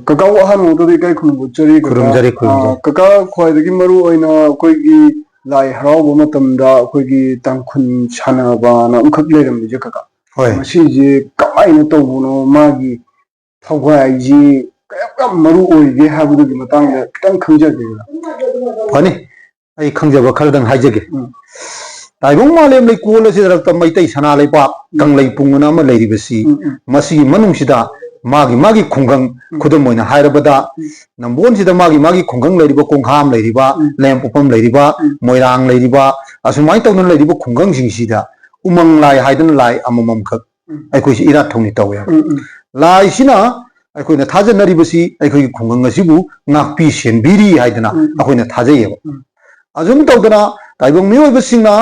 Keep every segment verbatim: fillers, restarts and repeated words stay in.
ꯀꯀꯥꯕꯨ ꯑꯍꯥꯟꯕ ꯃꯛꯇꯗ ꯏꯀꯥꯏ ꯈꯨꯝꯅꯕ ꯎꯠꯆꯔꯤ, ꯀꯀꯥ꯫ ꯈꯨꯔꯨꯝꯖꯔꯤ, ꯈꯨꯔꯨꯝꯖꯔꯤ꯫ ꯑꯥ, ꯀꯀꯥ, ꯈ꯭ꯋꯥꯏꯗꯒꯤ ꯃꯔꯨ ꯑꯣꯏꯅ ꯑꯩꯈꯣꯏꯒꯤ ꯂꯥꯏ ꯍꯔꯥꯎꯕ ꯃꯇꯝꯗ ꯑꯩꯈꯣꯏꯒꯤ ꯇꯥꯡꯈꯨꯜ ꯁꯥꯟꯅꯕꯅ ꯑꯃꯈꯛ ꯂꯩꯔꯝꯃꯤꯁꯦ, ꯀꯀꯥ꯫ ꯍꯣꯏ꯫ ꯃꯁꯤꯁꯦ ꯀꯃꯥꯏꯅ ꯇꯧꯕꯅꯣ, ꯃꯥꯒꯤ ꯊꯧꯒꯥꯏꯁꯤ ꯀꯌꯥꯝ ꯌꯥꯝ ꯃꯔꯨ ꯑꯣꯏꯒꯦ ꯍꯥꯏꯕꯗꯨꯒꯤ ꯃꯇꯥꯡꯗ ꯈꯤꯇꯪ ꯈꯪꯖꯒꯦ꯫ ꯐꯅꯤ, ꯑꯩ ꯈꯪꯖꯕ ꯈꯔꯗꯪ ꯍꯥꯏꯖꯒꯦ꯫ ꯎꯝ꯫ ꯇꯥꯏꯕꯪ ꯃꯥꯂꯦꯝ ꯂꯩꯀꯣꯜ ꯑꯁꯤꯗ ꯃꯩꯇꯩ ꯁꯅꯥ ꯂꯩꯕꯥꯛ, ꯎꯝ꯫ ꯀꯪꯂꯩ ꯄꯨꯡ ꯑꯅ ꯑꯃ ꯂꯩꯔꯤꯕꯁꯤ, ꯎꯝ, ꯎꯝ꯫ ꯃꯁꯤꯒꯤ ꯃꯅꯨꯡꯁꯤꯗ ꯃꯥꯒꯤ ꯃꯥꯒꯤ ꯈꯨꯡꯒꯪ, ꯎꯝ꯫ ꯈꯨꯗꯝ ꯑꯣꯏꯅ ꯍꯥꯏꯔꯕꯗ, ꯎꯝ꯫ ꯅꯝꯕꯣꯜꯁꯤꯗ ꯃꯥꯒꯤ ꯃꯥꯒꯤ ꯈꯨꯡꯒꯪ ꯂꯩꯔꯤꯕ, ꯀꯣꯡꯍꯥꯝ ꯂꯩꯔꯤꯕ, ꯎꯝ꯫ ꯂꯩꯃꯄꯣꯛꯄꯝ ꯂꯩꯔꯤꯕ, ꯎꯝ꯫ ꯃꯣꯏꯔꯥꯡ ꯂꯩꯔꯤꯕ, ꯑꯁꯨꯃꯥꯏꯅ ꯇꯧꯗꯅ ꯂꯩꯔꯤꯕ ꯈꯨꯡꯒꯪꯁꯤꯡꯁꯤꯗ ꯎꯃꯪ ꯂꯥꯏ ꯍꯥꯏꯗꯅ ꯂꯥꯏ ꯑꯃꯃꯝꯈꯛ ꯎꯝ꯫ ꯑꯩꯈꯣꯏꯁꯤ ꯏꯔꯥꯠ ꯊꯧꯅꯤ ꯇꯧꯋꯦꯕ꯫ ꯎꯝ, ꯎꯝ꯫ ꯂꯥꯏꯁꯤꯅ ꯑꯩꯈꯣꯏꯅ ꯊꯥꯖꯅꯔꯤꯕꯁꯤ ꯑꯩꯈꯣꯏꯒꯤ ꯈꯨꯡꯒꯪ ꯑꯁꯤꯕꯨ ꯉꯥꯛꯄꯤ ꯁꯦꯟꯕꯤꯔꯤ ꯍꯥꯏꯗꯅ ꯎꯝ, ꯎꯝ꯫ ꯑꯩꯈꯣꯏꯅ ꯊꯥꯖꯩꯌꯦꯕ꯫ ꯎꯝ꯫ ꯑꯁꯨꯝ ꯇꯧꯗꯅ ꯇꯥꯏꯕꯪ ꯃꯤꯑꯣꯏꯕꯁꯤꯡꯅ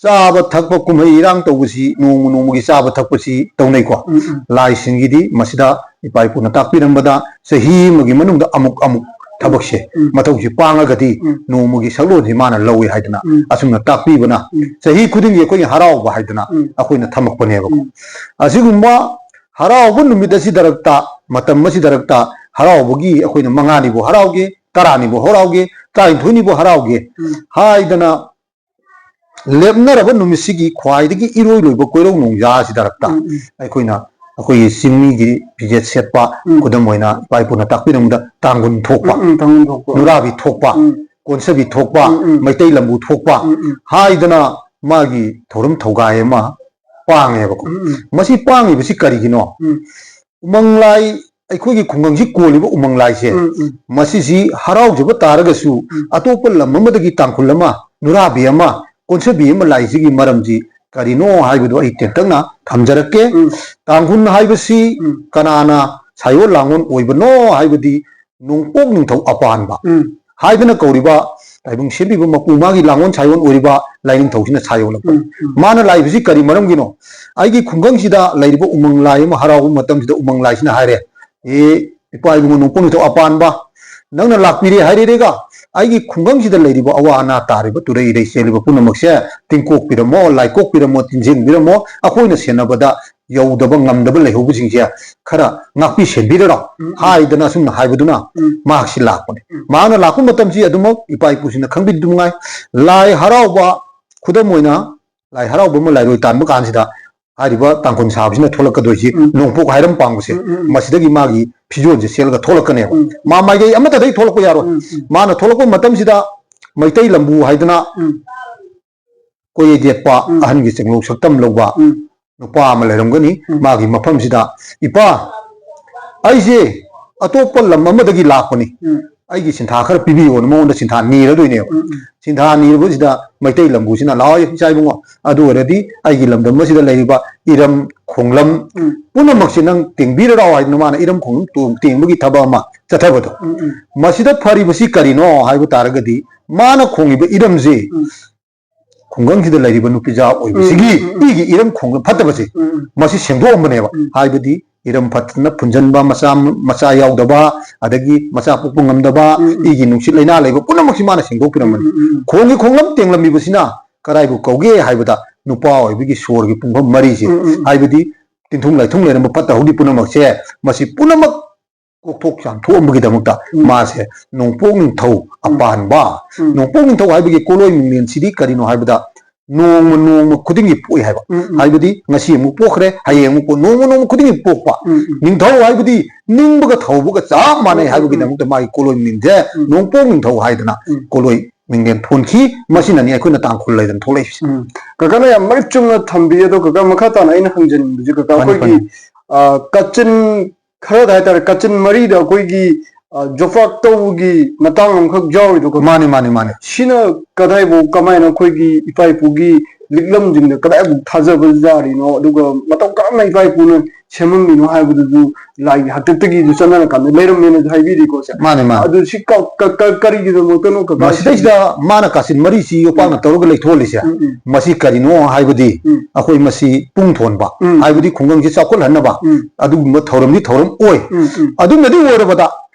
ꯆꯥꯕ ꯊꯛꯄ ꯀꯨꯝꯍꯩ ꯏꯔꯥꯡ ꯇꯧꯕꯁꯤ ꯅꯣꯡꯃ ꯅꯣꯡꯃꯒꯤ ꯆꯥꯕ ꯊꯛꯄꯁꯤ ꯇꯧꯅꯩꯀꯣ꯫ ꯎꯝ, ꯎꯝ꯫ ꯂꯥꯏꯁꯤꯡꯒꯤꯗꯤ ꯃꯁꯤꯗ ꯏꯄꯥ ꯏꯄꯨꯅ ꯇꯥꯛꯄꯤꯔꯝꯕꯗ ꯆꯍꯤ ꯑꯃꯒꯤ ꯃꯅꯨꯡꯗ ꯑꯃꯨꯛ ꯑꯃꯨꯛ ꯊꯕꯛꯁꯦ, ꯎꯝ꯫ ꯃꯊꯧꯁꯤ ꯄꯥꯡꯉꯒꯗꯤ ꯎꯝ꯫ ꯅꯣꯡꯃꯒꯤ ꯁꯛꯂꯣꯟꯁꯤ ꯃꯥꯅ ꯂꯧꯏ ꯍꯥꯏꯗꯅ ꯎꯝ꯫ ꯑꯁꯨꯝꯅ ꯇꯥꯛꯄꯤꯕꯅ ꯎꯝ꯫ ꯆꯍꯤ ꯈꯨꯗꯤꯡꯒꯤ ꯑꯩꯈꯣꯏꯒꯤ ꯍꯔꯥꯎꯕ ꯍꯥꯏꯗꯅ ꯎꯝ꯫ ꯑꯩꯈꯣꯏꯅ ꯊꯝꯃꯛꯄꯅꯦꯕꯀꯣ꯫ ꯎꯝ꯫ ꯑꯁꯤꯒꯨꯝꯕ ꯍꯔꯥꯎꯕ ꯅꯨꯃꯤꯠ ꯑꯁꯤꯗꯔꯛꯇ, ꯃꯇꯝ ꯑꯁꯤꯗꯔꯛꯇ ꯍꯔꯥꯎꯕꯒꯤ ꯑꯩꯈꯣꯏꯅ ꯃꯉꯥꯅꯤꯕꯨ ꯍꯔꯥꯎꯒꯦ, ꯇꯔꯥꯅꯤꯕꯨ ꯍꯔꯥꯎꯒꯦ, ꯇꯔꯥꯅꯤꯊꯣꯏꯅꯤꯕꯨ ꯍꯔꯥꯎꯒꯦ ꯎꯝ꯫ ꯍꯥꯏꯗꯅ ꯂꯦꯞꯅꯔꯕ ꯅꯨꯃꯤꯠꯁꯤꯒꯤ ꯈ꯭ꯋꯥꯏꯗꯒꯤ ꯏꯔꯣꯏ ꯂꯣꯏꯕ ꯀꯣꯏꯔꯧ ꯅꯣꯡꯖꯥ ꯑꯁꯤꯗꯔꯛꯇ ꯎꯝ, ꯎꯝ꯫ ꯑꯩꯈꯣꯏꯅ ꯑꯩꯈꯣꯏꯒꯤ ꯆꯤꯡꯃꯤꯒꯤ ꯐꯤꯖꯦꯠ ꯁꯦꯠꯄ, ꯎꯝ꯫ ꯈꯨꯗꯝ ꯑꯣꯏꯅ ꯏꯄꯥ ꯏꯄꯨꯅ ꯇꯥꯛꯄꯤꯔꯝꯕꯗ ꯇꯥꯡꯒꯨꯟ ꯊꯣꯛꯄ, ꯎꯝ, ꯎꯝ, ꯇꯥꯡꯒꯨꯟ ꯊꯣꯛꯄ꯫ ꯅꯨꯔꯥꯕꯤ ꯊꯣꯛꯄ, ꯎꯝ꯫ ꯀꯣꯟꯁꯕꯤ ꯊꯣꯛꯄ, ꯎꯝ, ꯎꯝ꯫ ꯃꯩꯇꯩ ꯂꯝꯕꯨ ꯊꯣꯛꯄ ꯎꯝ, ꯎꯝ꯫ ꯍꯥꯏꯗꯅ ꯃꯥꯒꯤ ꯊꯧꯔꯝ ꯊꯧꯒꯥꯏ ꯑꯃ ꯄꯥꯡꯉꯦꯕꯀꯣ꯫ ꯎꯝ, ꯎꯝ꯫ ꯃꯁꯤ ꯄꯥꯡꯉꯤꯕꯁꯤ ꯀꯔꯤꯒꯤꯅꯣ? ꯎꯝ꯫ ꯎꯃꯪ ꯂꯥꯏ, ꯑꯩꯈꯣꯏꯒꯤ ꯈꯨꯡꯒꯪꯁꯤ ꯀꯣꯜꯂꯤꯕ ꯎꯃꯪ ꯂꯥꯏꯁꯦ, ꯎꯝ, ꯎꯝ꯫ ꯃꯁꯤꯁꯤ ꯍꯔꯥꯎꯖꯕ ꯇꯥꯔꯒꯁꯨ, ꯎꯝ꯫ ꯑꯇꯣꯞꯄ ꯂꯝ ꯑꯃꯗꯒꯤ ꯇꯥꯡꯈꯨꯜ ꯑꯃ, ꯅꯨꯔꯥꯕꯤ ꯑꯃ, ꯀꯣꯟꯁꯕꯤ ꯑꯃ ꯂꯥꯛꯏꯁꯤꯒꯤ ꯃꯔꯝꯁꯤ ꯀꯔꯤꯅꯣ ꯍꯥꯏꯕꯗꯨ ꯑꯩ ꯇꯦꯟꯇꯛꯅ ꯊꯝꯖꯔꯛꯀꯦ꯫ ꯎꯝ꯫ ꯇꯥꯡꯈꯨꯜ ꯍꯥꯏꯕꯁꯤ ꯎꯝ꯫ ꯀꯅꯥꯅ ꯁꯥꯏꯑꯣꯟ ꯂꯥꯡꯑꯣꯟ ꯑꯣꯏꯕꯅꯣ ꯍꯥꯏꯕꯗꯤ ꯅꯣꯡꯄꯣꯛ ꯅꯤꯡꯊꯧ ꯑꯄꯥꯟꯕ ꯎꯝ꯫ ꯍꯥꯏꯗꯅ ꯀꯧꯔꯤꯕ ꯇꯥꯏꯕꯪ ꯁꯦꯝꯕꯤꯕ ꯃꯄꯨ, ꯃꯥꯒꯤ ꯂꯥꯡꯑꯣꯟ ꯁꯥꯏꯑꯣꯟ ꯑꯣꯏꯔꯤꯕ ꯂꯥꯏꯅꯤꯡꯊꯧꯁꯤꯅ ꯁꯥꯏꯑꯣꯜꯂꯛꯄ꯫ ꯎꯝ, ꯎꯝ꯫ ꯃꯥꯅ ꯂꯥꯛꯏꯕꯁꯤ ꯀꯔꯤ ꯃꯔꯝꯒꯤꯅꯣ? ꯑꯩꯒꯤ ꯈꯨꯡꯒꯪꯁꯤꯗ ꯂꯩꯔꯤꯕ ꯎꯃꯪ ꯂꯥꯏ ꯑꯃ ꯍꯔꯥꯎꯕ ꯃꯇꯝꯁꯤꯗ ꯎꯃꯪ ꯂꯥꯏꯁꯤꯅ ꯍꯥꯏꯔꯦ, "ꯑꯦ, ꯏꯄꯥ ꯏꯕꯨꯡꯉꯣ ꯅꯣꯡꯄꯣꯛ ꯅꯤꯡꯊꯧ ꯑꯄꯥꯟꯕ, ꯅꯪꯅ ꯂꯥꯛꯄꯤꯔꯦ ꯍꯥꯏꯔꯦꯔꯦꯒ, ꯑꯩꯒꯤ ꯈꯨꯡꯒꯪꯁꯤꯗ ꯂꯩꯔꯤꯕ ꯑꯋꯥ ꯑꯅꯥ ꯇꯥꯔꯤꯕ, ꯇꯨꯔꯩ ꯏꯔꯩ ꯆꯦꯜꯂꯤꯕ ꯄꯨꯝꯅꯃꯛꯁꯦ ꯇꯤꯡꯀꯣꯛꯄꯤꯔꯝꯃꯣ, ꯂꯥꯏꯀꯣꯛꯄꯤꯔꯝꯃꯣ, ꯇꯤꯟꯖꯦꯡꯕꯤꯔꯝꯃꯣ, ꯑꯩꯈꯣꯏꯅ ꯁꯦꯟꯅꯕꯗ ꯌꯧꯗꯕ ꯉꯝꯗꯕ ꯂꯩꯍꯧꯕꯁꯤꯡꯁꯦ ꯈꯔ ꯉꯥꯛꯄꯤ ꯁꯦꯟꯕꯤꯔꯔꯣ ꯎꯝ, ꯎꯝ꯫ ꯍꯥꯏꯗꯅ ꯑꯁꯨꯝꯅ ꯍꯥꯏꯕꯗꯨꯅ ꯎꯝ꯫ ꯃꯍꯥꯛꯁꯤ ꯂꯥꯛꯄꯅꯤ꯫ ꯎꯝ꯫ ꯃꯍꯥꯛꯅ ꯂꯥꯛꯄ ꯃꯇꯝꯁꯤ ꯑꯗꯨꯃꯛ ꯏꯄꯥ ꯏꯄꯨꯁꯤꯡꯅ ꯈꯪꯕꯤꯗꯨꯉꯥꯏ, ꯂꯥꯏ ꯍꯔꯥꯎꯕ, ꯈꯨꯗꯝ ꯑꯣꯏꯅ ꯂꯥꯏ ꯍꯔꯥꯎꯕ ꯑꯃ ꯂꯥꯏꯔꯣꯏ ꯇꯥꯟꯕ ꯀꯥꯟꯁꯤꯗ ꯍꯥꯏꯔꯤꯕ ꯇꯥꯡꯈꯨꯜ ꯁꯥꯕꯁꯤꯅ ꯊꯣꯛꯂꯛꯀꯗꯣꯏꯁꯤ ꯎꯝ꯫ ꯅꯣꯡꯄꯣꯛ ꯍꯥꯏꯔꯝ ꯄꯥꯡꯕꯁꯦ, ꯎꯝ, ꯎꯝ, ꯎꯝ꯫ ꯃꯁꯤꯗꯒꯤ ꯃꯥꯒꯤ ꯐꯤꯖꯣꯜꯁꯦ ꯁꯦꯠꯂꯒ ꯊꯣꯛꯂꯛꯀꯅꯦꯕ꯫ ꯎꯝ꯫ ꯃꯥ ꯃꯥꯏꯀꯩ ꯑꯃꯠꯇꯗꯒꯤ ꯊꯣꯛꯂꯛꯄ ꯌꯥꯔꯣꯏ꯫ ꯎꯝ, ꯎꯝ꯫ ꯃꯥꯅ ꯊꯣꯛꯂꯛꯄ ꯃꯇꯝꯁꯤꯗ ꯃꯩꯇꯩ ꯂꯝꯕꯨ ꯍꯥꯏꯗꯅ ꯎꯝ꯫ ꯀꯣꯏꯌꯦꯠ ꯌꯦꯠꯄ ꯎꯝ꯫ ꯑꯍꯟꯒꯤ ꯆꯦꯡꯂꯧ ꯁꯛꯇꯝ ꯂꯧꯕ ꯎꯝ꯫ ꯅꯨꯄꯥ ꯑꯃ ꯂꯩꯔꯝꯒꯅꯤ꯫ ꯎꯝ꯫ ꯃꯥꯒꯤ ꯃꯐꯝꯁꯤꯗ, "ꯏꯄꯥ, ꯑꯩꯁꯦ ꯑꯇꯣꯞꯄ ꯂꯝ ꯑꯃꯗꯒꯤ ꯂꯥꯛꯄꯅꯤ꯫ ꯎꯝ꯫ ꯑꯩꯒꯤ ꯁꯤꯟꯊꯥ ꯈꯔ ꯄꯤꯕꯤꯌꯣꯅ" ꯃꯉꯣꯟꯗ ꯁꯤꯟꯊꯥ ꯅꯤꯔꯗꯣꯏꯅꯦꯕ꯫ ꯎꯝ, ꯎꯝ꯫ ꯁꯤꯟꯊꯥ ꯅꯤꯔꯕꯁꯤꯗ ꯃꯩꯇꯩ ꯂꯝꯕꯨꯁꯤꯅ, "ꯂꯥꯛꯑꯣ ꯏꯆꯥ ꯏꯕꯨꯡꯉꯣ, ꯑꯗꯨ ꯑꯣꯏꯔꯗꯤ ꯑꯩꯒꯤ ꯂꯝꯗꯝ ꯑꯁꯤꯗ ꯂꯩꯔꯤꯕ ꯏꯔꯝ ꯈꯣꯡꯂꯝ ꯎꯝ꯫ ꯄꯨꯝꯅꯃꯛꯁꯦ ꯅꯪ ꯇꯦꯡꯕꯤꯔꯔꯥꯎ" ꯍꯥꯏꯗꯅ ꯃꯥꯅ ꯏꯔꯝ ꯈꯣꯡꯂꯝ ꯇꯣꯡ-, ꯇꯦꯡꯕꯒꯤ ꯊꯕꯛ ꯑꯃ ꯆꯠꯊꯕꯗꯣ꯫ ꯎꯝ, ꯎꯝ꯫ ꯃꯁꯤꯗ ꯐꯔꯤꯕꯁꯤ ꯀꯔꯤꯅꯣ ꯍꯥꯏꯕ ꯇꯥꯔꯒꯗꯤ, ꯃꯥꯅ ꯈꯣꯡꯉꯤꯕ ꯏꯔꯝꯁꯤ ꯎꯝ꯫ ꯈꯨꯡꯒꯪꯁꯤꯗ ꯂꯩꯔꯤꯕ ꯅꯨꯄꯤꯖꯥ ꯑꯣꯏꯕꯁꯤꯒꯤ ꯎꯝ, ꯎꯝ, ꯎꯝ꯫ ꯏꯒꯤ ꯏꯔꯝ ꯈꯣꯡꯂꯝ ꯐꯠꯇꯕꯁꯦ ꯎꯝ, ꯎꯝ꯫ ꯃꯁꯤ ꯁꯦꯡꯗꯣꯛꯑꯝꯕꯅꯦꯕ꯫ ꯎꯝ꯫ ꯍꯥꯏꯕꯗꯤ ꯏꯔꯝ ꯐꯠꯇꯅ ꯐꯨꯟꯖꯟꯕ, ꯃꯆꯥ, ꯃꯆꯥ ꯌꯥꯎꯗꯕ, ꯑꯗꯒꯤ ꯃꯆꯥ ꯄꯣꯛꯄ ꯉꯝꯗꯕ, ꯎꯝ, ꯎꯝ꯫ ꯏꯒꯤ ꯅꯨꯡꯁꯤꯠ ꯂꯩꯅꯥ ꯂꯩꯕ ꯄꯨꯝꯅꯃꯛꯁꯤ ꯃꯥꯅ ꯁꯦꯡꯗꯣꯛꯄꯤꯔꯝꯕꯅꯤ꯫ ꯎꯝ, ꯎꯝ, ꯎꯝ꯫ ꯈꯣꯡꯒꯤ ꯈꯣꯡꯂꯝ ꯇꯦꯡꯂꯝꯃꯤꯕꯁꯤꯅ ꯀꯗꯥꯏꯕꯨ ꯀꯧꯒꯦ ꯍꯥꯏꯕꯗ, ꯅꯨꯄꯥ ꯑꯣꯏꯕꯒꯤ ꯁꯣꯔꯒꯤ ꯄꯨꯡꯐꯝ ꯃꯔꯤꯁꯦ, ꯎꯝ, ꯎꯝ, ꯎꯝ꯫ ꯍꯥꯏꯕꯗꯤ ꯇꯤꯟꯊꯨꯡ ꯂꯥꯏꯊꯨꯡ ꯂꯩꯔꯝꯕ ꯐꯠꯇ ꯍꯥꯎꯗꯤ ꯄꯨꯝꯅꯃꯛꯁꯦ, ꯃꯁꯤ ꯄꯨꯝꯅꯃꯛ ꯀꯣꯛꯊꯣꯛ ꯆꯥꯝꯊꯣꯛꯑꯝꯕꯒꯤꯗꯃꯛꯇ ꯎꯝ꯫ ꯃꯥꯁꯦ ꯅꯣꯡꯄꯣꯛ ꯅꯤꯡꯊꯧ ꯎꯝ꯫ ꯑꯄꯥꯟꯕ, ꯎꯝ꯫ ꯅꯣꯡꯄꯣꯛ ꯅꯤꯡꯊꯧ ꯍꯥꯏꯕꯒꯤ ꯀꯣꯂꯣꯏ ꯃꯤꯡꯂꯦꯟꯁꯤꯗꯤ ꯀꯔꯤꯅꯣ ꯍꯥꯏꯕꯗ, ꯅꯣꯡꯃ ꯅꯣꯡꯃ ꯈꯨꯗꯤꯡꯒꯤ ꯄꯣꯛꯏ ꯍꯥꯏꯕ꯫ ꯎꯝ, ꯎꯝ꯫ ꯍꯥꯏꯕꯗꯤ ꯉꯁꯤ ꯑꯃꯨꯛ ꯄꯣꯛꯈ꯭ꯔꯦ, ꯍꯌꯦꯡ ꯑꯃꯨꯛ ꯄꯣꯛ-, ꯅꯣꯡꯃ ꯅꯣꯡꯃ ꯈꯨꯗꯤꯡꯒꯤ ꯄꯣꯛꯄ꯫ ꯎꯝ, ꯎꯝ꯫ ꯅꯤꯡꯊꯧ ꯍꯥꯏꯕꯗꯤ ꯅꯤꯡꯕꯒ ꯊꯧꯕꯒ ꯆꯞ ꯃꯥꯟꯅꯩ ꯎꯝ, ꯎꯝ, ꯎꯝ꯫ ꯍꯥꯏꯕꯒꯤꯗꯃꯛꯇ ꯃꯥꯒꯤ ꯀꯣꯂꯣꯏ ꯃꯤꯡꯁꯦ ꯎꯝ꯫ ꯅꯣꯡꯄꯣꯛ ꯅꯤꯡꯊꯧ ꯍꯥꯏꯗꯅ ꯎꯝ꯫ ꯀꯣꯂꯣꯏ ꯃꯤꯡꯂꯦꯟ ꯊꯣꯟꯈꯤ꯫ ꯃꯁꯤꯅꯅꯤ ꯑꯩꯈꯣꯏꯅ ꯇꯥꯡꯈꯨꯜ ꯂꯩꯗꯅ ꯊꯣꯛꯂꯛꯏꯁꯦ꯫ ꯎꯝ꯫ ꯀꯀꯥꯅ ꯌꯥꯝ ꯃꯔꯤꯛ ꯆꯨꯝꯅ ꯊꯝꯕꯤ꯫ ꯑꯗꯣ ꯀꯀꯥ, ꯃꯈꯥ ꯇꯥꯅ ꯑꯩꯅ ꯍꯪꯖꯅꯤꯡꯕꯁꯦ, ꯀꯀꯥ, ꯃꯥꯅꯤ, ꯑꯩꯈꯣꯏꯒꯤ, ꯃꯥꯅꯤ꯫ ꯑ, ꯀꯥꯆꯤꯟ ꯈꯔꯗ ꯍꯥꯏꯇꯥꯔꯦ, ꯀꯥꯆꯤꯟ ꯃꯔꯤꯗ ꯑꯩꯈꯣꯏꯒꯤ, ꯑ, ꯖꯣꯐ꯭ꯔꯥꯛ ꯇꯧꯕꯒꯤ ꯃꯇꯥꯡ ꯑꯃꯈꯛ ꯌꯥꯎꯔꯤꯗꯣ, ꯀꯀꯥ꯫ ꯃꯥꯅꯤ, ꯃꯥꯅꯤ, ꯃꯥꯅꯤ꯫ ꯁꯤꯅ ꯀꯗꯥꯏꯐꯥꯎ, ꯀꯃꯥꯏꯅ ꯑꯩꯈꯣꯏꯒꯤ ꯏꯄꯥ ꯏꯄꯨꯒꯤ ꯂꯤꯛꯂꯝꯁꯤꯡꯗ ꯀꯗꯥꯏꯐꯥꯎ ꯊꯥꯖꯕ ꯌꯥꯔꯤꯅꯣ? ꯑꯗꯨꯒ ꯃꯇꯧ ꯀꯔꯝꯅ ꯏꯄꯥ ꯏꯄꯨꯅ ꯁꯦꯝꯃꯝꯃꯤꯅꯣ ꯍꯥꯏꯕꯗꯨꯁꯨ ꯂꯥꯏꯒꯤ ꯍꯥꯛꯇꯛꯇꯒꯤꯁꯨ ꯆꯠꯅꯔꯀꯥꯟꯗ ꯂꯩꯔꯝꯃꯦꯅꯁꯨ ꯍꯥꯏꯕꯤꯔꯤꯀꯣ, ꯁꯦ꯫ ꯃꯥꯅꯦ, ꯃꯥꯅꯦ꯫ ꯑꯗꯨ ꯁꯤ ꯀ-, ꯀ-, ꯀ-, ꯀꯔꯤꯒꯤꯗꯃꯛꯇꯅꯣ, ꯀꯀꯥ? ꯃꯁꯤꯗꯩꯁꯤꯗ ꯃꯥꯅ ꯀꯥꯆꯤꯟ ꯃꯔꯤꯁꯤ ꯌꯣꯄꯥꯛꯅ ꯎꯝ꯫ ꯇꯧꯔꯒ ꯂꯩꯊꯣꯛꯍꯜꯂꯤꯁꯦ, ꯎꯝ, ꯎꯝ꯫ ꯃꯁꯤ ꯀꯔꯤꯅꯣ ꯍꯥꯏꯕꯗꯤ, ꯎꯝ꯫ ꯑꯩꯈꯣꯏ ꯃꯁꯤ ꯄꯨꯡ ꯊꯣꯟꯕ, ꯎꯝ꯫ ꯍꯥꯏꯕꯗꯤ ꯈꯨꯡꯒꯪꯁꯤ ꯆꯥꯎꯈꯠꯍꯟꯅꯕ ꯎꯝ꯫ ꯑꯗꯨꯒꯨꯝꯕ ꯊꯧꯔꯝꯗꯤ ꯊꯧꯔꯝ ꯑꯣꯏ꯫ ꯎꯝ, ꯎꯝ꯫ ꯑꯗꯨꯝꯅꯗꯤ ꯑꯣꯏꯔꯕꯗ,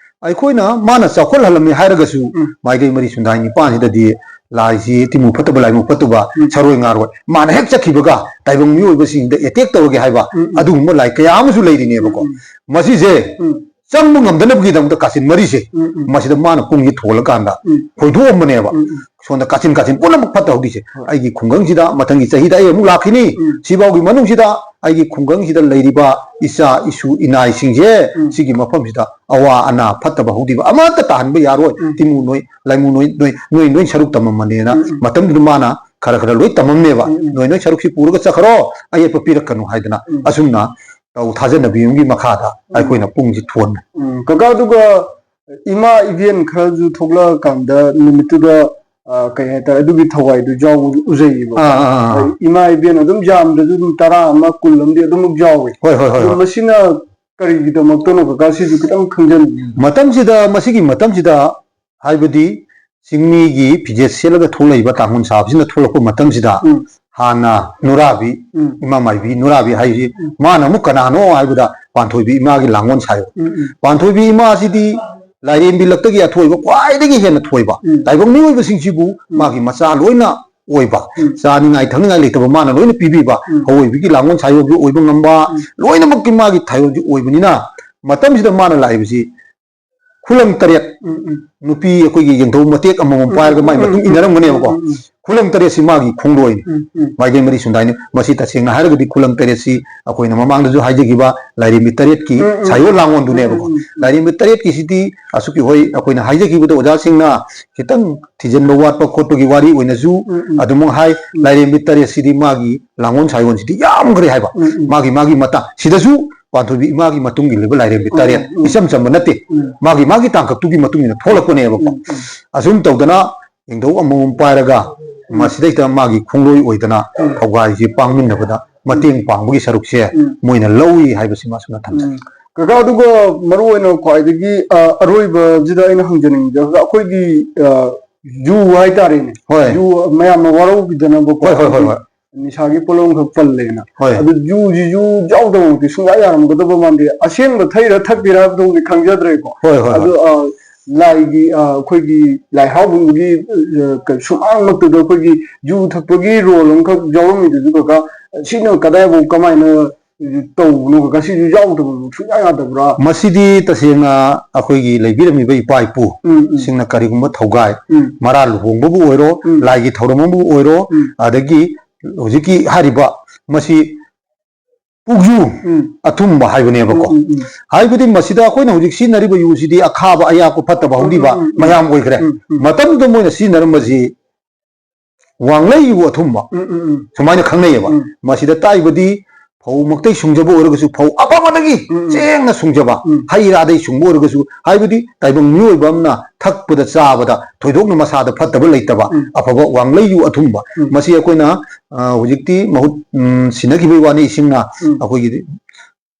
ꯑꯩꯈꯣꯏꯅ ꯃꯥꯅ ꯆꯥꯎꯈꯠꯍꯜꯂꯝꯃꯤ ꯍꯥꯏꯔꯒꯁꯨ, ꯎꯝ꯫ ꯃꯥꯏꯀꯩ ꯃꯔꯤ ꯁꯨꯝꯗꯥꯏ ꯅꯤꯄꯥꯟꯁꯤꯗꯗꯤ ꯂꯥꯏꯁꯤ ꯇꯤꯃꯨ ꯐꯠꯇꯕ, ꯂꯥꯏꯃꯨ ꯐꯠꯇꯕ, ꯎꯝ꯫ ꯁꯔꯣꯏ ꯉꯥꯔꯣꯏ꯫ ꯃꯥꯅ ꯍꯦꯛ ꯆꯠꯈꯤꯕꯒ ꯇꯥꯏꯕꯪ ꯃꯤꯑꯣꯏꯕꯁꯤꯡꯗ attack ꯇꯧꯔꯒꯦ ꯍꯥꯏꯕ, ꯎꯝ, ꯎꯝ꯫ ꯑꯗꯨꯒꯨꯝꯕ ꯂꯥꯏ ꯀꯌꯥ ꯑꯃꯁꯨ ꯂꯩꯔꯤꯅꯦꯕꯀꯣ꯫ ꯎꯝ, ꯎꯝ꯫ ꯃꯁꯤꯁꯦ ꯎꯝ꯫ ꯆꯪꯕ ꯉꯝꯗꯅꯕꯒꯤꯗꯃꯛꯇ ꯀꯥꯆꯤꯟ ꯃꯔꯤꯁꯦ, ꯎꯝ, ꯎꯝ꯫ ꯃꯁꯤꯗ ꯃꯥꯅ ꯄꯨꯡꯁꯦ ꯊꯣꯜꯂꯀꯥꯟꯗ ꯎꯝ꯫ ꯐꯣꯏꯗꯣꯛꯑꯝꯕꯅꯦꯕ꯫ ꯎꯝ, ꯎꯝ꯫ ꯁꯣꯝꯗ ꯀꯥꯆꯤꯟ ꯀꯥꯆꯤꯟ ꯄꯨꯝꯅꯃꯛ ꯐꯠꯇ ꯍꯥꯎꯗꯤꯁꯦ, ꯍꯣꯏ꯫ ꯑꯩꯒꯤ ꯈꯨꯡꯒꯪꯁꯤꯗ ꯃꯊꯪꯒꯤ ꯆꯍꯤꯗ ꯑꯩ ꯑꯃꯨꯛ ꯂꯥꯛꯈꯤꯅꯤ꯫ ꯎꯝ꯫ ꯁꯤꯐꯥꯎꯒꯤ ꯃꯅꯨꯡꯁꯤꯗ ꯑꯩꯒꯤ ꯈꯨꯡꯒꯪꯁꯤꯗ ꯂꯩꯔꯤꯕ ꯏꯆꯥ ꯏꯁꯨ ꯏꯅꯥꯏꯁꯤꯡꯁꯦ, ꯎꯝ꯫ ꯁꯤꯒꯤ ꯃꯐꯝꯁꯤꯗ ꯑꯋꯥ ꯑꯅꯥ ꯐꯠꯇꯕ ꯍꯧꯗꯤꯕ ꯑꯃꯠꯇ ꯇꯥꯍꯟꯕ ꯌꯥꯔꯣꯏ꯫ ꯎꯝ꯫ ꯇꯤꯃꯨ ꯅꯣꯏ, ꯂꯥꯏꯃꯨ ꯅꯣꯏ, ꯅꯣꯏ, ꯅꯣꯏ, ꯅꯣꯏ ꯁꯔꯨꯛ ꯇꯝꯃꯝꯕꯅꯦꯅ ꯎꯝ, ꯎꯝ꯫ ꯃꯇꯝꯗꯨꯗ ꯃꯥꯅ ꯈꯔ ꯈꯔ ꯂꯣꯏ ꯇꯝꯃꯝꯃꯦꯕ꯫ ꯎꯝ, ꯎꯝ꯫ "ꯅꯣꯏ, ꯅꯣꯏ ꯁꯔꯨꯛꯁꯤ ꯄꯨꯔꯒ ꯆꯠꯈ꯭ꯔꯣ, ꯑꯌꯦꯠꯄ ꯄꯤꯔꯛꯀꯅꯨ" ꯍꯥꯏꯗꯅ꯫ ꯎꯝ꯫ ꯑꯁꯨꯝꯅ ꯇꯧ ꯊꯥꯖꯅꯕꯤ ꯑꯃꯒꯤ ꯃꯈꯥꯗ ꯎꯝ꯫ ꯑꯩꯈꯣꯏꯅ ꯄꯨꯡꯁꯤ ꯊꯣꯟꯕ꯫ ꯎꯝ, ꯀꯀꯥ, ꯑꯗꯨꯒ ꯏꯃꯥ ꯏꯕꯦꯟ ꯈꯔꯁꯨ ꯊꯣꯛꯂꯛꯑꯀꯥꯟꯗ ꯅꯨꯃꯤꯠꯇꯨꯗ, ꯑ, ꯀꯩ ꯍꯥꯏꯇꯥꯔꯦ, ꯑꯗꯨꯒꯤ ꯊꯋꯥꯏꯗꯨ ꯌꯥꯎꯕ ꯎꯖꯩꯌꯦꯕ꯫ ꯑꯥ, ꯑꯥ, ꯑꯥ, ꯑꯥ꯫ ꯏꯃꯥ ꯏꯕꯦꯟ ꯑꯗꯨꯝ ꯌꯥꯝꯗ꯭ꯔꯁꯨ ꯑꯗꯨꯝ ꯇꯔꯥ ꯑꯃ, ꯀꯨꯟ ꯑꯃꯗꯤ ꯑꯗꯨꯃꯛ ꯌꯥꯎꯋꯦ꯫ ꯍꯣꯏ, ꯍꯣꯏ, ꯍꯣꯏ, ꯑꯗꯣ ꯍꯣꯏ꯫ ꯃꯁꯤꯅ ꯀꯔꯤꯒꯤꯗꯃꯛꯇꯅꯣ, ꯀꯀꯥ? ꯁꯤꯁꯨ ꯈꯤꯇꯪ ꯈꯪꯖꯅꯤꯡꯉꯤ꯫ ꯃꯇꯝꯁꯤꯗ, ꯃꯁꯤꯒꯤ ꯃꯇꯝꯁꯤꯗ, ꯍꯥꯏꯕꯗꯤ ꯆꯤꯡꯃꯤꯒꯤ ꯐꯤꯖꯦꯠ ꯁꯦꯠꯂꯒ ꯊꯣꯛꯂꯛꯏꯕ ꯇꯥꯡꯈꯨꯜ ꯁꯥꯕꯁꯤꯅ ꯊꯣꯛꯂꯛꯄ ꯃꯇꯝꯁꯤꯗ, ꯎꯝ꯫ ꯍꯥꯟꯅ ꯅꯨꯔꯥꯕꯤ, ꯎꯝ꯫ ꯏꯃꯥ ꯃꯥꯏꯕꯤ ꯅꯨꯔꯥꯕꯤ ꯍꯥꯏꯁꯤ, ꯎꯝ꯫ ꯃꯥꯅ ꯑꯃꯨꯛ ꯀꯅꯥꯅꯣ ꯍꯥꯏꯕꯗ, ꯄꯥꯟꯊꯣꯏꯕꯤ ꯏꯃꯥꯒꯤ ꯂꯥꯡꯒꯣꯜ ꯁꯥꯏꯌꯣ꯫ ꯎꯝ, ꯎꯝ꯫ ꯄꯥꯟꯊꯣꯏꯕꯤ ꯏꯃꯥꯁꯤꯗꯤ ꯂꯥꯏꯔꯦꯝꯕꯤ ꯂꯛꯇꯒꯤ ꯑꯊꯣꯏꯕ ꯈ꯭ꯋꯥꯏꯗꯒꯤ ꯍꯦꯟꯅ ꯊꯣꯏꯕ꯫ ꯎꯝ꯫ ꯇꯥꯏꯕꯪ ꯃꯤꯑꯣꯏꯕꯁꯤꯡꯁꯤꯕꯨ ꯎꯝ꯫ ꯃꯥꯒꯤ ꯃꯆꯥ ꯂꯣꯏꯅ ꯑꯣꯏꯕ, ꯎꯝ꯫ ꯆꯥꯅꯤꯡꯉꯥꯏ ꯊꯛꯅꯤꯡꯉꯥꯏ ꯂꯩꯇꯕ ꯃꯥꯅ ꯂꯣꯏꯅ ꯄꯤꯕꯤꯕ, ꯎꯝ꯫ ꯑꯋꯣꯏꯕꯒꯤ ꯂꯥꯡꯒꯣꯜ ꯁꯥꯏꯌꯣꯒꯤ ꯑꯣꯏꯕ ꯉꯝꯕ, ꯎꯝ꯫ ꯂꯣꯏꯅꯃꯛꯀꯤ ꯃꯥꯒꯤ ꯊꯥꯏꯌꯣꯒꯤ ꯑꯣꯏꯕꯅꯤꯅ, ꯃꯇꯝꯁꯤꯗ ꯃꯥꯅ ꯂꯥꯛꯏꯕꯁꯤ ꯈꯨꯂꯪ ꯇꯔꯦꯠ, ꯎꯝ, ꯎꯝ꯫ ꯅꯨꯄꯤ ꯑꯩꯈꯣꯏꯒꯤ ꯌꯦꯡꯊꯧ ꯃꯇꯦꯛ ꯑꯃꯃꯝ ꯎꯝ, ꯄꯥꯏꯔꯒ ꯎꯝ, ꯃꯥꯏ ꯎꯝ, ꯃꯇꯨꯡ ꯎꯝ, ꯏꯟꯅꯔꯝꯒꯅꯦꯕꯀꯣ꯫ ꯎꯝ, ꯎꯝ꯫ ꯈꯨꯂꯪ ꯇꯔꯦꯠꯁꯤ ꯃꯥꯒꯤ ꯈꯣꯡꯂꯣꯏꯅꯤ꯫ ꯎꯝ, ꯎꯝ꯫ ꯃꯥꯏꯀꯩ ꯃꯔꯤ ꯁꯨꯝꯗꯥꯏꯅ꯫ ꯃꯁꯤ ꯇꯁꯦꯡꯅ ꯍꯥꯏꯔꯒꯗꯤ ꯈꯨꯂꯪ ꯇꯔꯦꯠꯁꯤ ꯑꯩꯈꯣꯏꯅ ꯃꯃꯥꯡꯗꯁꯨ ꯍꯥꯏꯖꯈꯤꯕ ꯂꯥꯏꯔꯦꯝꯕꯤ ꯇꯔꯦꯠꯀꯤ ꯎꯝ, ꯎꯝ꯫ ꯁꯥꯏꯌꯣ ꯂꯥꯡꯒꯣꯜꯗꯨꯅꯦꯕꯀꯣ꯫ ꯎꯝ, ꯎꯝ, ꯎꯝ꯫ ꯂꯥꯏꯔꯦꯝꯕꯤ ꯇꯔꯦꯠꯀꯤꯁꯤꯗꯤ ꯑꯁꯨꯛꯀꯤ ꯍꯣꯏ ꯑꯩꯈꯣꯏꯅ ꯍꯥꯏꯖꯈꯤꯕꯗꯣ ꯑꯣꯖꯥꯁꯤꯡꯅ ꯈꯤꯇꯪ ꯊꯤꯖꯤꯟꯕ ꯋꯥꯠꯄ ꯈꯣꯠꯄꯒꯤ ꯋꯥꯔꯤ ꯑꯣꯏꯅꯁꯨ ꯎꯝ, ꯎꯝ꯫ ꯑꯗꯨꯃꯛ ꯍꯥꯏ꯫ ꯎꯝ꯫ ꯂꯥꯏꯔꯦꯝꯕꯤ ꯇꯔꯦꯠꯁꯤꯗꯤ ꯃꯥꯒꯤ ꯂꯥꯡꯒꯣꯜ ꯁꯥꯏꯌꯣꯟꯁꯤꯗꯤ ꯌꯥꯝꯈ꯭ꯔꯦ ꯍꯥꯏꯕ꯫ ꯎꯝ, ꯎꯝ꯫ ꯃꯥꯒꯤ, ꯃꯥꯒꯤ ꯃꯇꯥꯡ ꯁꯤꯗꯁꯨ ꯄꯥꯟꯊꯣꯏꯕꯤ ꯏꯃꯥꯒꯤ ꯃꯇꯨꯡ ꯏꯜꯂꯤꯕ ꯂꯥꯏꯔꯦꯝꯕꯤ ꯎꯝ, ꯇꯔꯦꯠ ꯎꯝ, ꯎꯝ꯫ ꯏꯆꯝ ꯆꯝꯕ ꯅꯠꯇꯦ꯫ ꯎꯝ꯫ ꯃꯥꯒꯤ, ꯃꯥꯒꯤ ꯇꯥꯡꯀꯛꯇꯨꯒꯤ ꯃꯇꯨꯡ ꯏꯟꯅ ꯊꯣꯛꯂꯛꯄꯅꯦꯕꯀꯣ꯫ ꯎꯝ, ꯎꯝ꯫ ꯑꯁꯨꯝ ꯇꯧꯗꯅ ꯌꯦꯡꯊꯧ ꯑꯃꯃꯝ ꯄꯥꯏꯔꯒ ꯎꯝ꯫ ꯃꯁꯤꯗꯩꯗ ꯃꯥꯒꯤ ꯈꯣꯡꯂꯣꯏ ꯑꯣꯏꯗꯅ ꯎꯝ꯫ ꯊꯧꯒꯥꯏꯁꯤ ꯄꯥꯡꯃꯤꯟꯅꯕꯗ ꯃꯇꯦꯡ ꯄꯥꯡꯕꯒꯤ ꯁꯔꯨꯛꯁꯦ ꯎꯝ꯫ ꯃꯣꯏꯅ ꯂꯧꯏ ꯍꯥꯏꯕꯁꯤꯃ ꯑꯁꯨꯝꯅ ꯊꯝꯖꯒꯦ꯫ ꯎꯝ꯫ ꯀꯀꯥ, ꯑꯗꯨꯒ ꯃꯔꯨ ꯑꯣꯏꯅ ꯈ꯭ꯋꯥꯏꯗꯒꯤ, ꯑ, ꯑꯔꯣꯏꯕꯁꯤꯗ ꯑꯩꯅ ꯍꯪꯖꯅꯤꯡꯕꯁꯦ, ꯑꯩꯈꯣꯏꯒꯤ, ꯑ, ꯖꯨ ꯍꯥꯏꯇꯥꯔꯦꯅꯦ꯫ ꯍꯣꯏ꯫ ꯖꯨ ꯃꯌꯥꯝꯅ ꯋꯥꯔꯧꯕꯤꯗꯅꯕꯀꯣ꯫ ꯍꯣꯏ, ꯍꯣꯏ, ꯍꯣꯏ, ꯍꯣꯏ꯫ ꯅꯤꯁꯥꯒꯤ ꯄꯣꯠꯂꯝꯈꯛ ꯄꯜꯂꯦꯅ꯫ ꯍꯣꯏ꯫ ꯑꯗꯨ ꯖꯨꯁꯤꯁꯨ ꯌꯥꯎꯗꯕꯃꯛꯇꯤ ꯁꯨꯡꯌꯥ ꯌꯥꯔꯝꯒꯗꯕ ꯃꯥꯟꯗꯦ꯫ ꯑꯁꯦꯡꯕ ꯊꯛꯏꯔꯥ ꯊꯛꯇꯦꯔꯥ ꯍꯥꯏꯕꯗꯨꯃꯗꯤ ꯈꯪꯖꯗ꯭ꯔꯦꯀꯣ꯫ ꯍꯣꯏ, ꯍꯣꯏ, ꯑꯗꯨ ꯑ, ꯂꯥꯏꯒꯤ, ꯑ, ꯑꯩꯈꯣꯏꯒꯤ ꯂꯥꯏ ꯍꯔꯥꯎꯕꯒꯤ, ꯑ, ꯀ-, ꯁꯨꯃꯥꯡꯃꯛꯇꯗ ꯑꯩꯈꯣꯏꯒꯤ ꯖꯨ ꯊꯛꯄꯒꯤ ꯔꯣꯜ ꯑꯃꯈꯛ ꯌꯥꯎꯔꯝꯃꯤꯗꯨꯁꯨ ꯀꯀꯥ, ꯁꯤꯅ ꯀꯗꯥꯏꯐꯥꯎ ꯀꯃꯥꯏꯅ ꯇꯧꯕꯅꯣ ꯀꯀꯥ? ꯁꯤꯁꯨ ꯌꯥꯎꯗꯕ ꯁꯨꯡꯌꯥ ꯌꯥꯗꯕ꯭ꯔꯥ? ꯃꯁꯤꯗꯤ ꯇꯁꯦꯡꯅ ꯑꯩꯈꯣꯏꯒꯤ ꯂꯩꯕꯤꯔꯝꯃꯤꯕ ꯏꯄꯥ ꯏꯄꯨ ꯎꯝ, ꯎꯝ꯫ ꯁꯤꯡꯅ ꯀꯔꯤꯒꯨꯝꯕ ꯊꯧꯒꯥꯏ, ꯎꯝ꯫ ꯃꯔꯥ ꯂꯨꯍꯣꯡꯕꯕꯨ ꯑꯣꯏꯔꯣ, ꯎꯝ꯫ ꯂꯥꯏꯒꯤ ꯊꯧꯔꯝ ꯑꯃꯕꯨ ꯑꯣꯏꯔꯣ, ꯎꯝ꯫ ꯑꯗꯒꯤ ꯍꯧꯖꯤꯛꯀꯤ ꯍꯥꯏꯔꯤꯕ ꯃꯁꯤ ꯄꯨꯛꯌꯨ ꯎꯝ꯫ ꯑꯊꯨꯝꯕ ꯍꯥꯏꯕꯅꯦꯕꯀꯣ꯫ ꯎꯝ, ꯎꯝ, ꯎꯝ꯫ ꯍꯥꯏꯕꯗꯤ ꯃꯁꯤꯗ ꯑꯩꯈꯣꯏꯅ ꯍꯧꯖꯤꯛ ꯁꯤꯖꯤꯟꯅꯔꯤꯕ ꯌꯨꯁꯤꯗꯤ ꯑꯈꯥꯕ, ꯑꯌꯥꯛꯄ, ꯐꯠꯇꯕ ꯍꯧꯗꯤꯕ ꯎꯝ, ꯎꯝ, ꯎꯝ, ꯎꯝ꯫ ꯃꯌꯥꯝ ꯑꯣꯏꯈ꯭ꯔꯦ꯫ ꯎꯝ, ꯎꯝ꯫ ꯃꯇꯝꯗꯨꯗ ꯃꯣꯏꯅ ꯁꯤꯖꯤꯟꯅꯔꯝꯕꯁꯤ ꯋꯥꯡꯂꯩ ꯌꯨ ꯑꯊꯨꯝꯕ ꯎꯝ, ꯎꯝ, ꯎꯝ꯫ ꯁꯨꯃꯥꯏꯅ ꯈꯪꯅꯩꯌꯦꯕ꯫ ꯎꯝ꯫ ꯃꯁꯤꯗ ꯇꯥꯛꯏꯕꯗꯤ ꯐꯧꯃꯛꯇꯩ ꯁꯨꯡꯖꯕ ꯑꯣꯏꯔꯒꯁꯨ, ꯐꯧ ꯑꯐꯕꯗꯒꯤ ꯎꯝ, ꯎꯝ꯫ ꯆꯦꯡꯅ ꯁꯨꯡꯖꯕ, ꯎꯝ꯫ ꯍꯩ ꯔꯥꯗꯩ ꯁꯨꯡꯕ ꯑꯣꯏꯔꯒꯁꯨ, ꯍꯥꯏꯕꯗꯤ ꯇꯥꯏꯕꯪ ꯃꯤꯑꯣꯏꯕ ꯑꯃꯅ ꯊꯛꯄꯗ ꯆꯥꯕꯗ ꯊꯣꯏꯗꯣꯛꯅ ꯃꯁꯥꯗ ꯐꯠꯇꯕ ꯂꯩꯇꯕ ꯎꯝ꯫ ꯑꯐꯕ ꯋꯥꯡꯂꯩ ꯌꯨ ꯑꯊꯨꯝꯕ꯫ ꯎꯝ꯫ ꯃꯁꯤ ꯑꯩꯈꯣꯏꯅ, ꯑ, ꯍꯧꯖꯤꯛꯇꯤ ꯃꯍꯨꯠ, ꯎꯝ, ꯁꯤꯟꯅꯈꯤꯕꯒꯤ ꯋꯥꯅꯤ, ꯏꯁꯤꯡꯅ ꯎꯝ꯫ ꯑꯩꯈꯣꯏꯒꯤ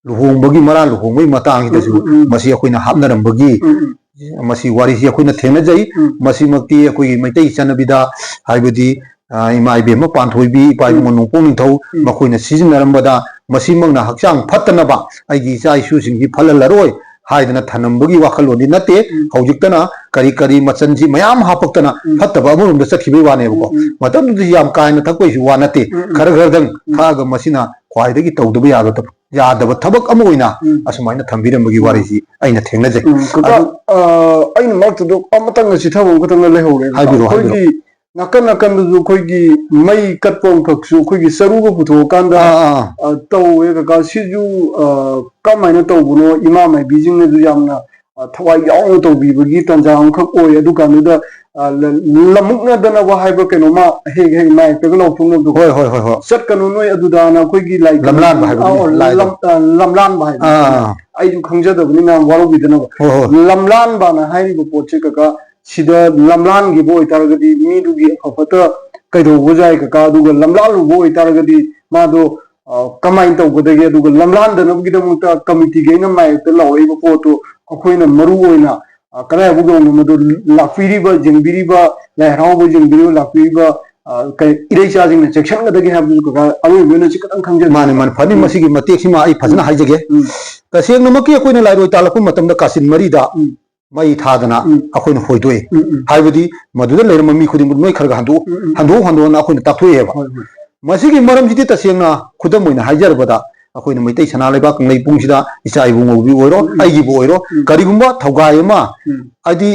ꯂꯨꯍꯣꯡꯕꯒꯤ, ꯃꯔꯥ ꯂꯨꯍꯣꯡꯕꯒꯤ ꯃꯇꯥꯡꯁꯤꯗꯁꯨ ꯎꯝ, ꯎꯝ, ꯎꯝ꯫ ꯃꯁꯤ ꯑꯩꯈꯣꯏꯅ ꯍꯥꯞꯅꯔꯝꯕꯒꯤ ꯎꯝ, ꯎꯝ꯫ ꯃꯁꯤ ꯋꯥꯔꯤꯁꯤ ꯑꯩꯈꯣꯏꯅ ꯊꯦꯡꯅꯖꯩ꯫ ꯎꯝ꯫ ꯃꯁꯤꯃꯛꯇꯤ ꯑꯩꯈꯣꯏꯒꯤ ꯃꯩꯇꯩ ꯆꯠꯅꯕꯤꯗ, ꯍꯥꯏꯕꯗꯤ, ꯑ, ꯏꯃꯥ ꯏꯕꯦꯝꯃ ꯄꯥꯟꯊꯣꯏꯕꯤ, ꯏꯄꯥ ꯏꯕꯨꯡꯉꯣ ꯎꯝ꯫ ꯅꯣꯡꯄꯣꯛ ꯅꯤꯡꯊꯧ, ꯎꯝ꯫ ꯃꯈꯣꯏꯅ ꯁꯤꯖꯤꯟꯅꯔꯝꯕꯗ, ꯃꯁꯤꯃꯛꯅ ꯍꯛꯆꯥꯡ ꯐꯠꯇꯅꯕ, ꯑꯩꯒꯤ ꯏꯆꯥ ꯏꯁꯨꯁꯤꯡꯁꯤ ꯐꯠꯍꯜꯂꯔꯣꯏ ꯍꯥꯏꯗꯅ ꯊꯅꯝꯕꯒꯤ ꯋꯥꯈꯜꯂꯣꯟꯗꯤ ꯅꯠꯇꯦ꯫ ꯎꯝ꯫ ꯍꯧꯖꯤꯛꯇꯅ ꯀꯔꯤ ꯀꯔꯤ ꯃꯆꯜꯁꯤ ꯃꯌꯥꯝ ꯍꯥꯞꯄꯛꯇꯅ ꯎꯝ꯫ ꯐꯠꯇꯕ ꯑꯃꯔꯣꯝꯗ ꯆꯠꯈꯤꯕꯒꯤ ꯋꯥꯅꯦꯕꯀꯣ꯫ ꯎꯝ, ꯎꯝ꯫ ꯃꯇꯝꯗꯨꯗꯤ ꯌꯥꯝ ꯀꯥ ꯍꯦꯟꯅ ꯊꯛꯄꯒꯤꯁꯨ ꯋꯥ ꯅꯠꯇꯦ꯫ ꯎꯝ, ꯎꯝ꯫ ꯈꯔ ꯈꯔꯗꯪ ꯎꯝ꯫ ꯊꯛꯑꯒ ꯃꯁꯤꯅ ꯈ꯭ꯋꯥꯏꯗꯒꯤ ꯇꯧꯗꯕ ꯌꯥꯗꯕ, ꯌꯥꯗꯕ ꯊꯕꯛ ꯑꯃ ꯑꯣꯏꯅ ꯎꯝ꯫ ꯑꯁꯨꯃꯥꯏꯅ ꯊꯝꯕꯤꯔꯝꯕꯒꯤ ꯎꯝ꯫ ꯋꯥꯔꯤꯁꯤ ꯑꯩꯅ ꯊꯦꯡꯅꯖꯩ꯫ ꯎꯝ, ꯀꯀꯥ, ꯑꯗꯨ ꯑ, ꯑꯩꯅ ꯃꯔꯛꯇꯨꯗ ꯑꯃꯇꯪꯒ ꯆꯤꯊꯕ ꯑꯃꯈꯛꯇꯪꯒ ꯂꯩꯍꯧꯔꯦ, ꯀꯀꯥ꯫ ꯍꯥꯏꯕꯤꯔꯣ, ꯑꯩꯈꯣꯏꯒꯤ ꯅꯥꯀꯟ ꯅꯥꯀꯟꯗꯁꯨ ꯑꯩꯈꯣꯏꯒꯤ ꯃꯩ ꯀꯠꯄ ꯑꯃꯈꯛꯁꯨ ꯑꯩꯈꯣꯏꯒꯤ ꯆꯔꯨꯒ ꯄꯨꯊꯣꯛꯑꯀꯥꯟꯗ, ꯑꯥ, ꯑꯥ, ꯑꯥ꯫ ꯑ, ꯇꯧꯋꯦ, ꯀꯀꯥ꯫ ꯁꯤꯁꯨ, ꯑ, ꯀꯃꯥꯏꯅ ꯇꯧꯕꯅꯣ? ꯏꯃꯥ ꯃꯥꯏꯕꯤꯁꯤꯡꯅꯁꯨ ꯌꯥꯝꯅ, ꯑ, ꯊꯋꯥꯏ ꯌꯥꯎꯅ ꯇꯧꯕꯤꯕꯒꯤ ꯇꯥꯟꯖꯥ ꯑꯃꯈꯛ ꯑꯣꯏ꯫ ꯑꯗꯨ ꯀꯥꯟꯗꯨꯗ, ꯑ, ꯂ-, ꯂꯃꯨꯛꯅꯗꯅꯕ ꯍꯥꯏꯕ ꯀꯩꯅꯣꯃ ꯍꯦꯛ ꯍꯦꯛ ꯃꯥꯏꯛꯇꯒ ꯂꯥꯎꯊꯣꯛꯅꯕꯗꯣ꯫ ꯍꯣꯏ, ꯍꯣꯏ, ꯍꯣꯏ, ꯍꯣꯏ꯫ ꯆꯠꯀꯅꯨ ꯅꯣꯏ ꯑꯗꯨꯗꯥꯅ ꯑꯩꯈꯣꯏꯒꯤ ꯂꯥꯏ ꯂꯝꯂꯥꯟꯕ ꯍꯥꯏꯕꯗꯨꯅꯤ, ꯑ, ꯂꯥꯏꯗꯣ꯫ ꯂꯝ-, ꯑ, ꯂꯝꯂꯥꯟꯕ ꯍꯥꯏꯕ꯫ ꯑꯥ꯫ ꯑꯩꯁꯨ ꯈꯪꯖꯗꯕꯅꯤ, ꯃꯌꯥꯝ ꯋꯥꯔꯧꯕꯤꯗꯅꯕ꯫ ꯍꯣꯏ, ꯍꯣꯏ꯫ ꯂꯝꯂꯥꯟꯕꯅ ꯍꯥꯏꯔꯤꯕ ꯄꯣꯠꯁꯦ, ꯀꯀꯥ, ꯁꯤꯗ ꯂꯝꯂꯥꯟꯈꯤꯕ ꯑꯣꯏꯇꯥꯔꯒꯗꯤ ꯃꯤꯗꯨꯒꯤ ꯑꯐ ꯐꯠꯇ ꯀꯩꯗꯧꯕ ꯌꯥꯏ, ꯀꯀꯥ? ꯑꯗꯨꯒ ꯂꯝꯂꯥꯜꯂꯨꯕ ꯑꯣꯏꯇꯥꯔꯒꯗꯤ ꯃꯥꯗꯣ, ꯑ, ꯀꯃꯥꯏꯅ ꯇꯧꯒꯗꯒꯦ? ꯑꯗꯨꯒ ꯂꯝꯂꯥꯟꯗꯅꯕꯒꯤꯗꯃꯛꯇ ꯀꯃꯤꯇꯤꯒꯤ ꯑꯩꯅ ꯃꯥꯌꯣꯛꯇ ꯂꯥꯎꯔꯛꯏꯕ ꯄꯣꯠꯇꯨ ꯑꯩꯈꯣꯏꯅ ꯃꯔꯨ ꯑꯣꯏꯅ, ꯑ, ꯀꯗꯥꯏꯐꯥꯎ ꯌꯧꯅ ꯃꯗꯨ ꯂꯥꯛꯄꯤꯔꯤꯕ, ꯌꯦꯡꯕꯤꯔꯤꯕ, ꯂꯥꯏ ꯍꯔꯥꯎꯕ ꯌꯦꯡꯕꯤꯔꯤꯕ, ꯂꯥꯛꯄꯤꯔꯤꯕ, ꯑ, ꯀꯩ, ꯏꯔꯩꯆꯥꯁꯤꯡꯅ ꯆꯦꯛꯁꯤꯟꯒꯗꯒꯦ ꯍꯥꯏꯕꯗꯨꯁꯨ ꯀꯀꯥ ꯑꯔꯣꯏꯕ ꯑꯣꯏꯅ ꯁꯤ ꯈꯤꯇꯪ ꯈꯪꯖꯅꯤꯡꯕ꯫ ꯃꯥꯅꯦ, ꯃꯥꯅꯦ, ꯐꯅꯤ꯫ ꯎꯝ꯫ ꯃꯁꯤꯒꯤ ꯃꯇꯦꯛꯁꯤꯃ ꯑꯩ ꯐꯖꯅ ꯎꯝ꯫ ꯍꯥꯏꯖꯒꯦ꯫ ꯎꯝ꯫ ꯇꯁꯦꯡꯅꯃꯛꯀꯤ ꯑꯩꯈꯣꯏꯅ ꯂꯥꯏꯔꯣꯏ ꯇꯥꯜꯂꯛꯄ ꯃꯇꯝꯗ ꯀꯥꯆꯤꯟ ꯃꯔꯤꯗ ꯎꯝ꯫ ꯃꯩ ꯊꯥꯗꯅ ꯎꯝ꯫ ꯑꯩꯈꯣꯏꯅ ꯍꯣꯏꯗꯣꯛꯏ꯫ ꯎꯝ, ꯎꯝ꯫ ꯍꯥꯏꯕꯗꯤ ꯃꯗꯨꯗ ꯂꯩꯔꯝꯕ ꯃꯤ ꯈꯨꯗꯤꯡꯃꯛ ꯅꯣꯏ ꯈꯔ ꯈꯔ ꯍꯟꯗꯣꯛꯎ, ꯎꯝ, ꯎꯝ꯫ ꯍꯟꯗꯣꯛꯎ, ꯍꯟꯗꯣꯛꯑꯅ ꯑꯩꯈꯣꯏꯅ ꯇꯥꯛꯊꯣꯛꯑꯦꯕ꯫ ꯍꯣꯏ, ꯍꯣꯏ꯫ ꯃꯁꯤꯒꯤ ꯃꯔꯝꯁꯤꯗꯤ ꯇꯁꯦꯡꯅ ꯈꯨꯗꯝ ꯑꯣꯏꯅ ꯍꯥꯏꯖꯔꯕꯗ ꯑꯩꯈꯣꯏꯅ ꯃꯩꯇꯩ ꯁꯅꯥ ꯂꯩꯕꯥꯛ ꯀꯪꯂꯩꯄꯨꯡꯁꯤꯗ ꯏꯆꯥ ꯏꯕꯨꯡꯉꯣꯒꯤ ꯑꯣꯏꯔꯣ, ꯎꯝ, ꯎꯝ꯫ ꯑꯩꯒꯤꯕꯨ ꯑꯣꯏꯔꯣ, ꯎꯝ꯫ ꯀꯔꯤꯒꯨꯝꯕ ꯊꯧꯒꯥꯏ ꯑꯃ, ꯎꯝ꯫ ꯍꯥꯏꯗꯤ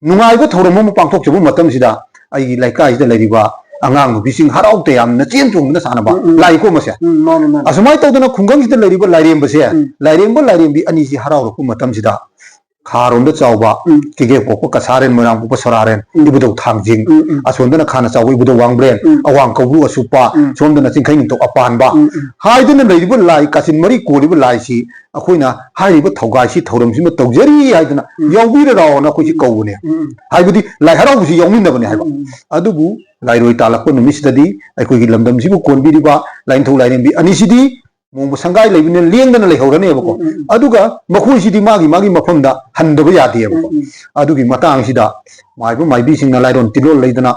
ꯅꯨꯡꯉꯥꯏꯕ ꯊꯧꯔꯝ ꯑꯃ ꯄꯥꯡꯊꯣꯛꯆꯕ ꯃꯇꯝꯁꯤꯗ ꯑꯩꯒꯤ ꯂꯩꯀꯥꯏꯁꯤꯗ ꯂꯩꯔꯤꯕ ꯑꯉꯥꯡ ꯅꯨꯄꯤꯁꯤꯡ ꯍꯔꯥꯎ ꯇꯌꯥꯝꯅ ꯆꯦꯟ ꯆꯣꯡꯗꯅ ꯁꯥꯟꯅꯕ ꯎꯝ, ꯎꯝ꯫ ꯂꯥꯏꯀꯣ ꯃꯁꯦ꯫ ꯎꯝ, ꯃꯥꯅꯦ, ꯃꯥꯅꯦ꯫ ꯑꯁꯨꯃꯥꯏꯅ ꯇꯧꯗꯅ ꯈꯨꯡꯒꯪꯁꯤꯗ ꯂꯩꯔꯤꯕ ꯂꯥꯏꯔꯦꯝꯕꯁꯦ, ꯎꯝ꯫ ꯂꯥꯏꯔꯦꯝꯕ ꯂꯥꯏꯔꯦꯝꯕꯤ ꯑꯅꯤꯁꯤ ꯍꯔꯥꯎꯔꯛꯄ ꯃꯇꯝꯁꯤꯗ ꯈꯥꯔꯣꯝꯗ ꯆꯥꯎꯕ ꯎꯝ꯫ ꯀꯦꯒꯦ ꯄꯣꯛꯄ ꯀꯁꯥꯔꯦꯟ, ꯃꯣꯏꯔꯥꯡ ꯄꯣꯛꯄ ꯁꯣꯔꯥꯔꯦꯟ, ꯎꯝ꯫ ꯏꯕꯨꯙꯧ ꯊꯥꯡꯖꯤꯡ, ꯎꯝ, ꯎꯝ꯫ ꯑꯁꯣꯝꯗꯅ ꯈꯥꯅ ꯆꯥꯎꯕ ꯏꯕꯨꯙꯧ ꯋꯥꯡꯕ꯭ꯔꯦꯟ, ꯎꯝ꯫ ꯑꯋꯥꯡ ꯀꯧꯕ꯭ꯔꯨ ꯑꯁꯨꯞꯄ, ꯎꯝ꯫ ꯁꯣꯝꯗꯅ ꯆꯤꯡꯈꯩ ꯅꯤꯡꯊꯧ ꯑꯄꯥꯟꯕ ꯎꯝ, ꯎꯝ꯫ ꯍꯥꯏꯗꯅ ꯂꯩꯔꯤꯕ ꯂꯥꯏ, ꯀꯥꯆꯤꯟ ꯃꯔꯤ ꯀꯣꯜꯂꯤꯕ ꯂꯥꯏꯁꯤ ꯑꯩꯈꯣꯏꯅ ꯍꯥꯏꯔꯤꯕ ꯊꯧꯒꯥꯏꯁꯤ ꯊꯧꯔꯝꯁꯤꯃ ꯇꯧꯖꯔꯤ ꯍꯥꯏꯗꯅ ꯎꯝ꯫ ꯌꯥꯎꯕꯤꯔꯔꯥꯑꯣꯅ ꯑꯩꯈꯣꯏꯁꯤ ꯎꯝ꯫ ꯀꯧꯕꯅꯦ꯫ ꯎꯝ, ꯎꯝ꯫ ꯍꯥꯏꯕꯗꯤ ꯂꯥꯏ ꯍꯔꯥꯎꯕꯁꯤ ꯌꯥꯎꯃꯤꯟꯅꯕꯅꯦ ꯍꯥꯏꯕ꯫ ꯎꯝ, ꯎꯝ꯫ ꯑꯗꯨꯕꯨ ꯂꯥꯏꯔꯣꯏ ꯇꯥꯜꯂꯛꯄ ꯅꯨꯃꯤꯠꯁꯤꯗꯗꯤ ꯑꯩꯈꯣꯏꯒꯤ ꯂꯝꯗꯝꯁꯤꯕꯨ ꯀꯣꯟꯕꯤꯔꯤꯕ ꯂꯥꯏꯅꯤꯡꯊꯧ ꯂꯥꯏꯔꯦꯝꯕꯤ ꯑꯅꯤꯁꯤꯗꯤ ꯃꯣꯡꯕ ꯁꯪꯒꯥꯏ ꯂꯩꯕꯅꯤꯅ ꯂꯦꯡꯗꯅ ꯂꯩꯍꯧꯔꯅꯦꯕꯀꯣ꯫ ꯎꯝ, ꯎꯝ, ꯎꯝ꯫ ꯑꯗꯨꯒ ꯃꯈꯣꯏꯁꯤꯗꯤ ꯃꯥꯒꯤ ꯃꯥꯒꯤ ꯃꯐꯝꯗ ꯍꯟꯗꯕ ꯌꯥꯗꯦꯕꯀꯣ꯫ ꯎꯝ, ꯎꯝ꯫ ꯑꯗꯨꯒꯤ ꯃꯇꯥꯡꯁꯤꯗ ꯃꯥꯏꯕ ꯃꯥꯏꯕꯤꯁꯤꯡꯅ ꯂꯥꯏꯔꯣꯟ ꯇꯤꯜꯂꯣꯟ ꯂꯩꯗꯅ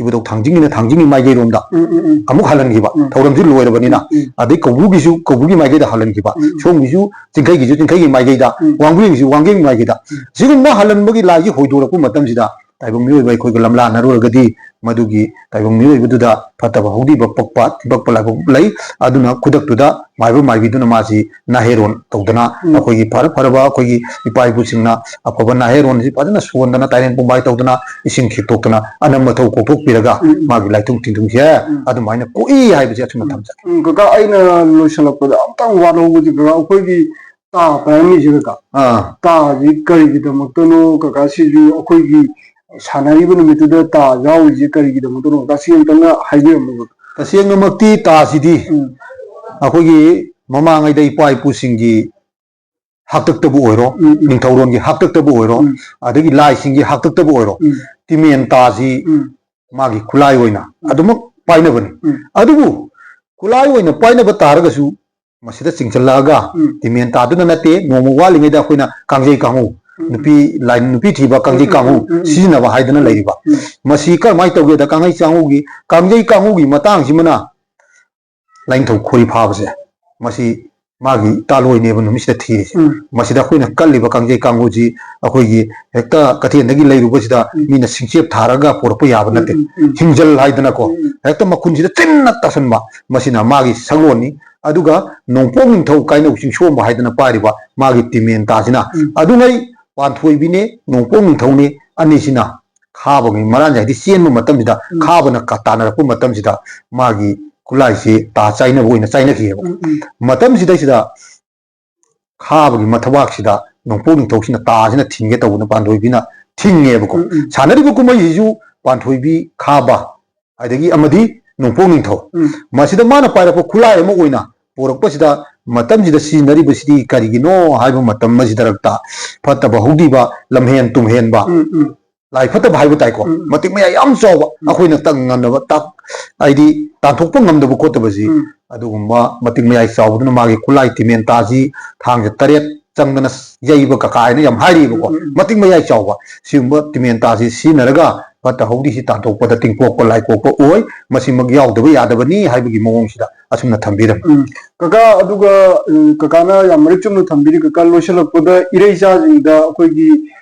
ꯏꯕꯨꯙꯧ ꯊꯥꯡꯖꯤꯡꯒꯤꯅ ꯊꯥꯡꯖꯤꯡꯒꯤ ꯃꯥꯏꯀꯩꯔꯣꯝꯗ ꯎꯝ, ꯎꯝ, ꯎꯝ꯫ ꯑꯃꯨꯛ ꯍꯜꯍꯟꯈꯤꯕ꯫ ꯎꯝ꯫ ꯊꯧꯔꯝꯁꯤ ꯂꯣꯏꯔꯕꯅꯤꯅ꯫ ꯎꯝ, ꯎꯝ꯫ ꯑꯗꯩ ꯀꯧꯕ꯭ꯔꯨꯒꯤꯁꯨ ꯀꯧꯕ꯭ꯔꯨꯒꯤ ꯃꯥꯏꯀꯩꯗ ꯍꯜꯍꯟꯈꯤꯕ꯫ ꯎꯝ, ꯎꯝ꯫ ꯁꯣꯝꯒꯤꯁꯨ ꯆꯤꯡꯈꯩꯒꯤꯁꯨ ꯆꯤꯡꯈꯩꯒꯤ ꯃꯥꯏꯀꯩꯗ, ꯎꯝ꯫ ꯋꯥꯡꯕ꯭ꯔꯦꯟꯒꯤꯁꯨ ꯋꯥꯡꯕ꯭ꯔꯦꯟꯒꯤ ꯃꯥꯏꯀꯩꯗ꯫ ꯎꯝ꯫ ꯁꯤꯒꯨꯝꯕ ꯍꯜꯍꯟꯕꯒꯤ ꯂꯥꯏꯁꯤ ꯍꯣꯏꯗꯣꯔꯛꯄ ꯃꯇꯝꯁꯤꯗ ꯇꯥꯏꯕꯪ ꯃꯤꯑꯣꯏꯕ ꯑꯩꯈꯣꯏꯒ ꯂꯝꯂꯥꯟꯅꯔꯨꯔꯒꯗꯤ ꯃꯗꯨꯒꯤ ꯇꯥꯏꯕꯪ ꯃꯤꯑꯣꯏꯕꯗꯨꯗ ꯐꯠꯇꯕ ꯍꯧꯗꯤꯕ ꯄꯛꯄ ꯊꯤꯄꯛꯄ ꯂꯥꯏꯕꯛ ꯂꯩ꯫ ꯑꯗꯨꯅ ꯈꯨꯗꯛꯇꯨꯗ ꯃꯥꯏꯕ ꯃꯥꯏꯕꯤꯗꯨꯅ ꯃꯥꯁꯤ ꯅꯥꯍꯦꯔꯣꯟ ꯇꯧꯗꯅ ꯎꯝ꯫ ꯑꯩꯈꯣꯏꯒꯤ ꯐꯔ ꯐꯔꯕ ꯑꯩꯈꯣꯏꯒꯤ ꯏꯄꯥ ꯏꯄꯨꯁꯤꯡꯅ ꯑꯐꯕ ꯅꯥꯍꯦꯔꯣꯟꯁꯤ ꯐꯖꯅ ꯁꯣꯟꯗꯅ ꯇꯥꯏꯔꯦꯟ ꯄꯨꯝꯕꯥꯏ ꯇꯧꯗꯅ ꯏꯁꯤꯡ ꯈꯤꯛꯇꯣꯛꯇꯅ ꯑꯅꯝ ꯑꯊꯧ ꯀꯣꯛꯊꯣꯛꯄꯤꯔꯒ ꯎꯝ꯫ ꯃꯥꯒꯤ ꯂꯥꯏꯊꯨꯡ ꯊꯤꯟꯊꯨꯡꯁꯦ ꯎꯝ꯫ ꯑꯗꯨꯃꯥꯏꯅ ꯀꯣꯛꯏ ꯍꯥꯏꯕꯁꯦ ꯑꯁꯨꯝꯅ ꯎꯝ꯫ ꯊꯝꯖꯒꯦ꯫ ꯎꯝ, ꯀꯀꯥ, ꯑꯩꯅ ꯂꯣꯏꯁꯤꯜꯂꯛꯄꯗ ꯑꯝꯇꯪ ꯋꯥꯠꯍꯧꯕꯁꯦ, ꯀꯀꯥ, ꯑꯩꯈꯣꯏꯒꯤ ꯇꯥ ꯄꯥꯏꯔꯝꯃꯤꯁꯦ, ꯀꯀꯥ꯫ ꯑꯥ꯫ ꯇꯥꯁꯤ ꯀꯔꯤꯒꯤꯗꯃꯛꯇꯅꯣ, ꯀꯀꯥ, ꯁꯤꯁꯨ ꯑꯩꯈꯣꯏꯒꯤ ꯁꯥꯟꯅꯔꯤꯕ ꯅꯨꯃꯤꯠꯇꯨꯗ ꯇꯥ ꯌꯥꯎꯔꯤꯁꯦ ꯀꯔꯤꯒꯤꯗꯃꯛꯇꯅꯣ, ꯀꯀꯥ, ꯁꯤ ꯑꯝꯇꯪꯒ ꯍꯥꯏꯕꯤꯔꯝꯃꯨ, ꯀꯀꯥ꯫ ꯇꯁꯦꯡꯅꯃꯛꯇꯤ ꯇꯥꯁꯤꯗꯤ ꯎꯝ꯫ ꯑꯩꯈꯣꯏꯒꯤ ꯃꯃꯥꯡꯉꯩꯗ ꯏꯄꯥ ꯏꯄꯨꯁꯤꯡꯒꯤ ꯍꯥꯛꯇꯛꯇꯕꯨ ꯑꯣꯏꯔꯣ, ꯎꯝ, ꯎꯝ꯫ ꯅꯤꯡꯊꯧꯔꯣꯟꯒꯤ ꯍꯥꯛꯇꯛꯇꯕꯨ ꯑꯣꯏꯔꯣ, ꯎꯝ꯫ ꯑꯗꯒꯤ ꯂꯥꯏꯁꯤꯡꯒꯤ ꯍꯥꯛꯇꯛꯇꯕꯨ ꯑꯣꯏꯔꯣ, ꯎꯝ꯫ ꯇꯤꯃꯦꯟ ꯇꯥꯁꯤ ꯎꯝ꯫ ꯃꯥꯒꯤ ꯈꯨꯠꯂꯥꯏ ꯑꯣꯏꯅ ꯎꯝ꯫ ꯑꯗꯨꯃꯛ ꯄꯥꯏꯅꯕꯅꯤ꯫ ꯎꯝ꯫ ꯑꯗꯨꯕꯨ ꯈꯨꯠꯂꯥꯏ ꯑꯣꯏꯅ ꯄꯥꯏꯅꯕ ꯇꯥꯔꯒꯁꯨ ꯃꯁꯤꯗ ꯆꯤꯡꯁꯤꯜꯂꯛꯑꯒ ꯎꯝ꯫ ꯇꯤꯃꯦꯟ ꯇꯥꯗꯨꯅ ꯅꯠꯇꯦ, ꯅꯣꯡꯃ ꯋꯥꯠꯂꯤꯉꯩꯗ ꯑꯩꯈꯣꯏꯅ ꯀꯥꯡꯖꯩ ꯀꯥꯡꯉꯨ, ꯅꯨꯄꯤ ꯂꯥꯏ, ꯅꯨꯄꯤ ꯊꯤꯕ ꯀꯥꯡꯖꯩ ꯎꯝ, ꯎꯝ, ꯀꯥꯡꯕꯨ ꯎꯝ, ꯎꯝ, ꯎꯝ꯫ ꯁꯤꯖꯤꯟꯅꯕ ꯍꯥꯏꯗꯅ ꯎꯝ, ꯂꯩꯔꯤꯕ꯫ ꯎꯝ꯫ ꯃꯁꯤ ꯀꯔꯝꯍꯥꯏꯅ ꯇꯧꯒꯦꯗ, ꯀꯥꯡꯖꯩ ꯀꯥꯡꯕꯨꯒꯤ, ꯀꯥꯡꯖꯩ ꯀꯥꯡꯕꯨꯒꯤ ꯃꯇꯥꯡꯁꯤꯃꯅ ꯂꯥꯏꯅꯤꯡꯊꯧ ꯈꯣꯔꯤ ꯐꯥꯕꯁꯦ, ꯃꯁꯤ ꯃꯥꯒꯤ ꯏꯇꯥꯂꯣꯏꯅꯦꯕ ꯅꯨꯃꯤꯠꯁꯤꯗ ꯊꯤꯔꯤꯁꯦ꯫ ꯎꯝ꯫ ꯃꯁꯤꯗ ꯑꯩꯈꯣꯏꯅ ꯀꯠꯂꯤꯕ ꯀꯥꯡꯖꯩ ꯀꯥꯡꯕꯨꯁꯤ ꯑꯩꯈꯣꯏꯒꯤ ꯍꯦꯛꯇ ꯀꯩꯊꯦꯜꯗꯒꯤ ꯂꯩꯔꯨꯕꯁꯤꯗ ꯎꯝ꯫ ꯃꯤꯅ ꯁꯤꯡꯆꯦꯞ ꯊꯥꯔꯒ ꯄꯨꯔꯛꯄ ꯌꯥꯕ ꯎꯝ, ꯅꯠꯇꯦ꯫ ꯎꯝ, ꯎꯝ, ꯎꯝ꯫ ꯍꯤꯡꯖꯜ ꯍꯥꯏꯗꯅꯀꯣ, ꯎꯝ, ꯎꯝ꯫ ꯍꯦꯛꯇ ꯃꯈꯨꯟꯁꯤꯗ ꯇꯤꯟꯅ ꯇꯥꯁꯟꯕ, ꯃꯁꯤꯅ ꯃꯥꯒꯤ ꯁꯛꯂꯣꯟꯅꯤ꯫ ꯑꯗꯨꯒ ꯅꯣꯡꯄꯣꯛ ꯅꯤꯡꯊꯧ ꯀꯥꯏꯅꯧ ꯆꯤꯡꯁꯣꯝꯕ ꯍꯥꯏꯗꯅ ꯄꯥꯏꯔꯤꯕ ꯃꯥꯒꯤ ꯇꯤꯃꯦꯟꯇꯥꯁꯤꯅ ꯎꯝ꯫ ꯑꯗꯨꯉꯩ ꯄꯥꯟꯊꯣꯏꯕꯤꯅꯦ, ꯅꯣꯡꯄꯣꯛ ꯅꯤꯡꯊꯧꯅꯦ, ꯑꯅꯤꯁꯤꯅ ꯈꯥꯕꯒꯤ ꯃꯔꯥꯟꯁꯦ, ꯍꯥꯏꯗꯤ ꯆꯦꯟꯕ ꯃꯇꯝꯁꯤꯗ, ꯎꯝ꯫ ꯈꯥꯕꯅ ꯀ-, ꯇꯥꯟꯅꯔꯛꯄ ꯃꯇꯝꯁꯤꯗ ꯃꯥꯒꯤ ꯈꯨꯠꯂꯥꯏꯁꯤ ꯇꯥ ꯆꯥꯏꯅꯕ ꯑꯣꯏꯅ ꯆꯥꯏꯅꯈꯤꯑꯕ꯫ ꯎꯝ, ꯎꯝ꯫ ꯃꯇꯝꯁꯤꯗꯩꯁꯤꯗ ꯈꯥꯕꯒꯤ ꯃꯊꯕꯥꯛꯁꯤꯗ ꯅꯣꯡꯄꯣꯛ ꯅꯤꯡꯊꯧꯁꯤꯅ ꯇꯥꯁꯤꯅ ꯊꯤꯡꯒꯦ ꯇꯧꯕꯅ ꯄꯥꯟꯊꯣꯏꯕꯤꯅ ꯊꯤꯡꯉꯦꯕꯀꯣ꯫ ꯎꯝ, ꯎꯝ꯫ ꯁꯥꯟꯅꯔꯤꯕ ꯀꯨꯝꯍꯩꯁꯤꯁꯨ ꯄꯥꯟꯊꯣꯏꯕꯤ ꯈꯥꯕ, ꯑꯗꯒꯤ ꯑꯃꯗꯤ ꯅꯣꯡꯄꯣꯛ ꯅꯤꯡꯊꯧ꯫ ꯎꯝ꯫ ꯃꯁꯤꯗ ꯃꯥꯅ ꯄꯥꯏꯔꯛꯄ ꯈꯨꯠꯂꯥꯏ ꯑꯃ ꯑꯣꯏꯅ ꯄꯨꯔꯛꯄꯁꯤꯗ, ꯃꯇꯝꯁꯤꯗ ꯁꯤꯖꯤꯟꯅꯔꯤꯕꯁꯤꯗꯤ ꯀꯔꯤꯒꯤꯅꯣ ꯍꯥꯏꯕ ꯃꯇꯝ ꯑꯁꯤꯗꯔꯛꯇ ꯐꯠꯇꯕ ꯍꯧꯗꯤꯕ, ꯂꯝꯍꯦꯟ ꯇꯨꯝꯍꯦꯟꯕ, ꯎꯝ, ꯎꯝ꯫ ꯂꯥꯏ ꯐꯠꯇꯕ ꯍꯥꯏꯕ ꯇꯥꯏꯀꯣ, ꯎꯝ, ꯎꯝ꯫ ꯃꯇꯤꯛ ꯃꯌꯥꯏ ꯌꯥꯝ ꯆꯥꯎꯕ, ꯎꯝ꯫ ꯑꯩꯈꯣꯏꯅ ꯇꯪ ꯉꯝꯗꯕ, ꯇꯥꯛ-, ꯍꯥꯏꯗꯤ ꯇꯥꯟꯊꯣꯛꯄ ꯉꯝꯗꯕ ꯈꯣꯠꯇꯕꯁꯤ, ꯎꯝ꯫ ꯑꯗꯨꯒꯨꯝꯕ ꯃꯇꯤꯛ ꯃꯌꯥꯏ ꯆꯥꯎꯕꯗꯨꯅ ꯃꯥꯒꯤ ꯈꯨꯠꯂꯥꯏ ꯇꯤꯃꯦꯟꯇꯥꯁꯤ ꯊꯥꯡꯁꯦ ꯇꯔꯦꯠ ꯆꯪꯗꯅ ꯌꯩꯕ ꯀꯀꯥ ꯍꯥꯏꯅ ꯌꯥꯝ ꯍꯥꯏꯔꯤꯕꯀꯣ, ꯎꯝ, ꯎꯝ, ꯎꯝ꯫ ꯃꯇꯤꯛ ꯃꯌꯥꯏ ꯆꯥꯎꯕ ꯁꯤꯒꯨꯝꯕ ꯇꯤꯃꯦꯟꯇꯥꯁꯤ ꯁꯤꯖꯤꯟꯅꯔꯒ ꯐꯠꯇ ꯍꯧꯗꯤꯁꯤ ꯇꯥꯟꯊꯣꯛꯄꯗ ꯇꯤꯡꯀꯣꯛꯄ ꯂꯥꯏꯀꯣꯛꯄ ꯑꯣꯏ, ꯃꯁꯤꯃꯛ ꯌꯥꯎꯗꯕ ꯌꯥꯗꯕꯅꯤ ꯍꯥꯏꯕꯒꯤ ꯃꯑꯣꯡꯁꯤꯗ ꯑꯁꯨꯝꯅ ꯊꯝꯕꯤꯔꯝꯃꯤ꯫ ꯎꯝ꯫ ꯀꯀꯥ, ꯑꯗꯨꯒ, ꯎꯝ, ꯀꯀꯥꯅ ꯌꯥꯝ ꯃꯔꯤꯛ ꯆꯨꯝꯅ ꯊꯝꯕꯤꯔꯤ꯫ ꯀꯀꯥ, ꯂꯣꯏꯁꯤꯜꯂꯛꯄꯗ ꯏꯔꯩꯆꯥꯁꯤꯡꯗ ꯑꯩꯈꯣꯏꯒꯤ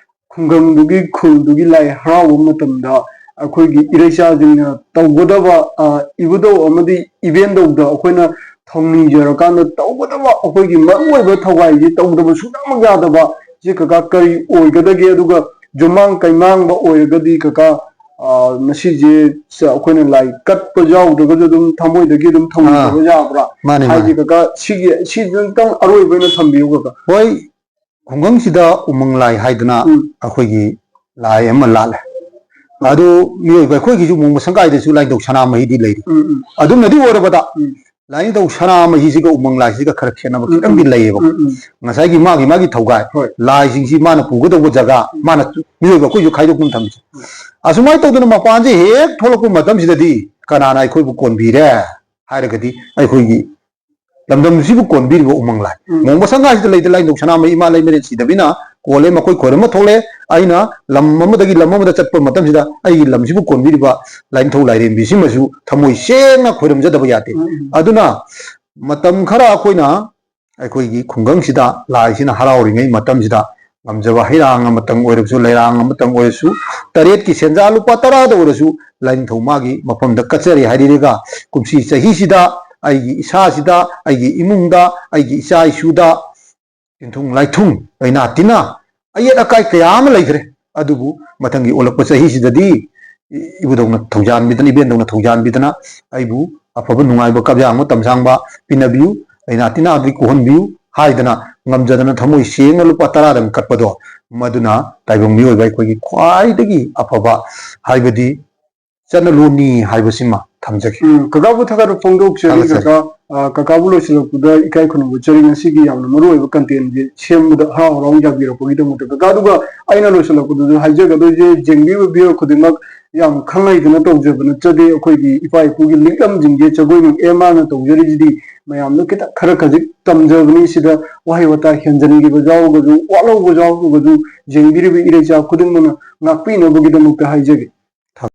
ꯈꯨꯡꯒꯪꯗꯨꯒꯤ, ꯈꯨꯜꯗꯨꯒꯤ ꯂꯥꯏ ꯍꯔꯥꯎꯕ ꯃꯇꯝꯗ ꯑꯩꯈꯣꯏꯒꯤ ꯏꯔꯩꯆꯥꯁꯤꯡꯅ ꯇꯧꯒꯗꯕ, ꯑ, ꯏꯕꯨꯙꯧ ꯑꯃꯗꯤ ꯏꯕꯦꯟꯗꯧꯗ ꯑꯩꯈꯣꯏꯅ ꯊꯧꯅꯤꯖꯔꯀꯥꯟꯗ ꯇꯧꯒꯗꯕ ꯑꯩꯈꯣꯏꯒꯤ ꯃꯔꯨꯑꯣꯏꯕ ꯊꯧꯒꯥꯏꯁꯤ ꯇꯧꯗꯕ ꯁꯨꯡꯌꯥꯃꯛ ꯌꯥꯗꯕ, ꯁꯤ ꯀꯀꯥ ꯀꯔꯤ ꯑꯣꯏꯒꯗꯒꯦ? ꯑꯗꯨꯒ ꯌꯨꯝꯃꯥꯡ ꯀꯩꯃꯥꯡꯕ ꯑꯣꯏꯔꯒꯗꯤ ꯀꯀꯥ, ꯑ, ꯃꯁꯤꯁꯦ ꯁ-, ꯑꯩꯈꯣꯏꯅ ꯂꯥꯏ ꯀꯠꯄ ꯌꯥꯎꯗ꯭ꯔꯒꯁꯨ ꯑꯗꯨꯝ ꯊꯃꯣꯏꯗꯒꯤ ꯑꯗꯨꯝ ꯊꯧꯅꯤꯖꯕ ꯑꯥ꯫ ꯌꯥꯕ꯭ꯔꯥ? ꯃꯥꯅꯦ, ꯍꯥꯏꯗꯤ ꯃꯥꯅꯦ꯫ ꯀꯀꯥ, ꯁꯤꯒꯤ, ꯁꯤꯗꯪꯇꯪ ꯑꯔꯣꯏꯕ ꯑꯣꯏꯅ ꯊꯝꯕꯤꯌꯨ ꯀꯀꯥ꯫ ꯍꯣꯏ, ꯈꯨꯡꯒꯪꯁꯤꯗ ꯎꯃꯪ ꯂꯥꯏ ꯍꯥꯏꯗꯅ ꯎꯝ꯫ ꯑꯩꯈꯣꯏꯒꯤ ꯂꯥꯏ ꯑꯃ ꯂꯥꯠꯂꯦ꯫ ꯎꯝ꯫ ꯑꯗꯨ ꯃꯤꯑꯣꯏꯕ ꯑꯩꯈꯣꯏꯒꯤꯁꯨ ꯃꯣꯡꯕ ꯁꯪꯒꯥꯏꯗꯁꯨ ꯂꯥꯏꯅꯤꯡꯊꯧ ꯁꯅꯥꯃꯍꯤꯗꯤ ꯂꯩꯔꯤ꯫ ꯎꯝ, ꯎꯝ꯫ ꯑꯗꯨꯝꯅꯗꯤ ꯑꯣꯏꯔꯕꯗ ꯎꯝ꯫ ꯂꯥꯏꯅꯤꯡꯊꯧ ꯁꯅꯥꯃꯍꯤꯁꯤꯒ ꯎꯃꯪ ꯂꯥꯏꯁꯤꯒ ꯈꯔ ꯈꯦꯠꯅꯕ ꯎꯝ, ꯈꯤꯇꯪꯗꯤ ꯎꯝ꯫ ꯂꯩꯌꯦꯕ꯫ ꯎꯝ, ꯎꯝ꯫ ꯉꯁꯥꯏꯒꯤ ꯃꯥꯒꯤ, ꯃꯥꯒꯤ ꯊꯧꯒꯥꯏ ꯍꯣꯏ꯫ ꯂꯥꯏꯁꯤꯡꯁꯤ ꯃꯥꯅ ꯄꯨꯒꯗꯧꯕ ꯖꯒꯥ, ꯎꯝ꯫ ꯃꯥꯅ ꯃꯤꯑꯣꯏꯕ ꯑꯩꯈꯣꯏꯁꯨ ꯈꯥꯏꯗꯣꯛꯇꯨꯅ ꯊꯝꯃꯤꯁꯦ꯫ ꯎꯝ꯫ ꯑꯁꯨꯃꯥꯏꯅ ꯇꯧꯗꯅ ꯃꯄꯥꯟꯁꯦ ꯍꯦꯛ ꯊꯣꯛꯂꯛꯄ ꯃꯇꯝꯁꯤꯗꯗꯤ ꯀꯅꯥꯅ ꯑꯩꯈꯣꯏꯕꯨ ꯀꯣꯟꯕꯤꯔꯦ ꯍꯥꯏꯔꯒꯗꯤ ꯑꯩꯈꯣꯏꯒꯤ ꯂꯝꯗꯝꯁꯤꯕꯨ ꯀꯣꯟꯕꯤꯔꯤꯕ ꯎꯃꯪ ꯂꯥꯏ꯫ ꯎꯝ꯫ ꯃꯣꯡꯕ ꯁꯪꯒꯥꯏꯁꯤꯗ ꯂꯩꯗ ꯂꯥꯏꯅꯤꯡꯊꯧ ꯁꯅꯥꯃꯍꯤ ꯏꯃꯥ ꯂꯩꯃꯔꯦꯟ ꯁꯤꯗꯕꯤꯅ ꯀꯣꯜꯂꯦ, ꯃꯈꯣꯏ ꯈꯣꯏꯔꯝꯕ ꯊꯣꯛꯂꯦ꯫ ꯑꯩꯅ ꯂꯝ ꯑꯃꯗꯒꯤ ꯂꯝ ꯑꯃꯗ ꯆꯠꯄ ꯃꯇꯝꯁꯤꯗ ꯑꯩꯒꯤ ꯂꯝꯁꯤꯕꯨ ꯀꯣꯟꯕꯤꯔꯤꯕ ꯂꯥꯏꯅꯤꯡꯊꯧ ꯂꯥꯏꯔꯦꯝꯕꯤꯁꯤꯃꯁꯨ ꯊꯃꯣꯏ ꯁꯦꯡꯅ ꯈꯣꯏꯔꯝꯖꯗꯕ ꯌꯥꯗꯦ꯫ ꯎꯝ꯫ ꯑꯗꯨꯅ ꯃꯇꯝ ꯈꯔ ꯑꯩꯈꯣꯏꯅ ꯑꯩꯈꯣꯏꯒꯤ ꯈꯨꯡꯒꯪꯁꯤꯗ ꯂꯥꯏꯁꯤꯅ ꯍꯔꯥꯎꯔꯤꯉꯩ ꯃꯇꯝꯁꯤꯗ ꯉꯝꯖꯕ ꯍꯩꯔꯥꯡ ꯑꯃꯇꯪ ꯑꯣꯏꯔꯕꯁꯨ, ꯂꯩꯔꯥꯡ ꯑꯃꯇꯪ ꯑꯣꯏꯔꯁꯨ, ꯇꯔꯦꯠꯀꯤ ꯁꯦꯟꯖꯥ ꯂꯨꯄꯥ ꯇꯔꯥꯗ ꯑꯣꯏꯔꯁꯨ ꯂꯥꯏꯅꯤꯡꯊꯧ ꯃꯥꯒꯤ ꯃꯐꯝꯗ ꯀꯠꯆꯔꯦ ꯍꯥꯏꯔꯤꯔꯒ, ꯀꯨꯝꯁꯤ ꯆꯍꯤꯁꯤꯗ ꯑꯩꯒꯤ ꯏꯁꯥꯁꯤꯗ, ꯑꯩꯒꯤ ꯏꯃꯨꯡꯗ, ꯑꯩꯒꯤ ꯏꯆꯥ ꯏꯁꯨꯗ ꯏꯟꯊꯨꯡ ꯂꯥꯏꯊꯨꯡ, ꯂꯥꯏꯅꯥ ꯇꯤꯟꯅꯥ, ꯑꯌꯦꯠ ꯑꯀꯥꯏ ꯀꯌꯥ ꯑꯃ ꯂꯩꯈ꯭ꯔꯦ꯫ ꯑꯗꯨꯕꯨ ꯃꯊꯪꯒꯤ ꯑꯣꯜꯂꯛꯄ ꯆꯍꯤꯁꯤꯗꯗꯤ ꯏ-, ꯏꯕꯨꯗꯧꯅ ꯊꯧꯖꯥꯟꯕꯤꯗꯅ, ꯏꯕꯦꯟꯗꯧꯅ ꯊꯧꯖꯥꯟꯕꯤꯗꯅ ꯑꯩꯕꯨ ꯑꯐꯕ ꯅꯨꯡꯉꯥꯏꯕ ꯀꯞꯌꯥꯡꯕ ꯇꯝꯁꯥꯡꯕ ꯄꯤꯅꯕꯤꯌꯨ, ꯂꯥꯏꯅꯥ ꯇꯤꯟꯅꯥꯗꯒꯤ ꯀꯣꯛꯍꯟꯕꯤꯌꯨ ꯍꯥꯏꯗꯅ ꯉꯝꯖꯗꯅ ꯊꯃꯣꯏ ꯁꯦꯡꯅ ꯂꯨꯄꯥ ꯇꯔꯥꯗꯪ ꯀꯠꯄꯗꯣ, ꯃꯗꯨꯅ ꯇꯥꯏꯕꯪ ꯃꯤꯑꯣꯏꯕ ꯑꯩꯈꯣꯏꯒꯤ ꯈ꯭ꯋꯥꯏꯗꯒꯤ ꯑꯐꯕ, ꯍꯥꯏꯕꯗꯤ ꯆꯠꯅꯂꯣꯟꯅꯤ ꯍꯥꯏꯕꯁꯤꯃ ꯊꯝꯖꯒꯦ꯫ ꯎꯝ, ꯀꯀꯥꯕꯨ ꯊꯥꯒꯠꯄ ꯐꯣꯡꯗꯣꯛꯆꯔꯤ꯫ ꯊꯥꯒꯠꯆꯔꯤ꯫ ꯀꯀꯥ, ꯑ, ꯀꯀꯥꯕꯨ ꯂꯣꯏꯁꯤꯜꯂꯛꯄꯗ ꯏꯀꯥꯏ ꯈꯨꯝꯅꯕ ꯎꯠꯆꯔꯤ꯫ ꯉꯁꯤꯒꯤ ꯌꯥꯝꯅ ꯃꯔꯨ ꯑꯣꯏꯕ content ꯁꯦꯝꯕꯗ ꯍꯔꯥꯎ ꯍꯔꯥꯎ ꯌꯥꯕꯤꯔꯛꯄꯒꯤꯗꯃꯛꯇ꯫ ꯀꯀꯥ, ꯑꯗꯨꯒ ꯑꯩꯅ ꯂꯣꯏꯁꯤꯜꯂꯛꯄꯗꯁꯨ ꯍꯥꯏꯖꯒꯗꯣꯏꯁꯦ, ꯌꯦꯡꯕꯤꯕ viewer ꯈꯨꯗꯤꯡꯃꯛ ꯌꯥꯝ ꯈꯪ ꯍꯩꯗꯅ ꯇꯧꯖꯕ ꯅꯠꯆꯗꯦ꯫ ꯑꯩꯈꯣꯏꯒꯤ ꯏꯄꯥ ꯏꯄꯨꯒꯤ ꯂꯤꯛꯂꯝꯁꯤꯡꯁꯦ, ꯖꯒꯣꯏ ꯅꯨꯡ ꯑꯦ ꯃꯥꯅ ꯇꯧꯖꯔꯤꯁꯤꯗꯤ ꯃꯌꯥꯝꯗ ꯈꯤꯇꯪ ꯈꯔ ꯈꯖꯤꯛ ꯇꯝꯖꯕꯅꯤ꯫ ꯁꯤꯗ ꯋꯥꯍꯩ ꯋꯥꯇꯥ ꯍꯦꯟꯖꯟꯈꯤꯕ ꯌꯥꯎꯔꯒꯁꯨ, ꯋꯥꯠꯍꯧꯕ ꯌꯥꯎꯔꯒꯁꯨ, ꯌꯦꯡꯕꯤꯔꯤꯕ ꯏꯔꯩꯆꯥ ꯈꯨꯗꯤꯡꯃꯛꯅ ꯉꯥꯛꯄꯤꯅꯕꯒꯤꯗꯃꯛꯇ ꯍꯥꯏꯖꯒꯦ꯫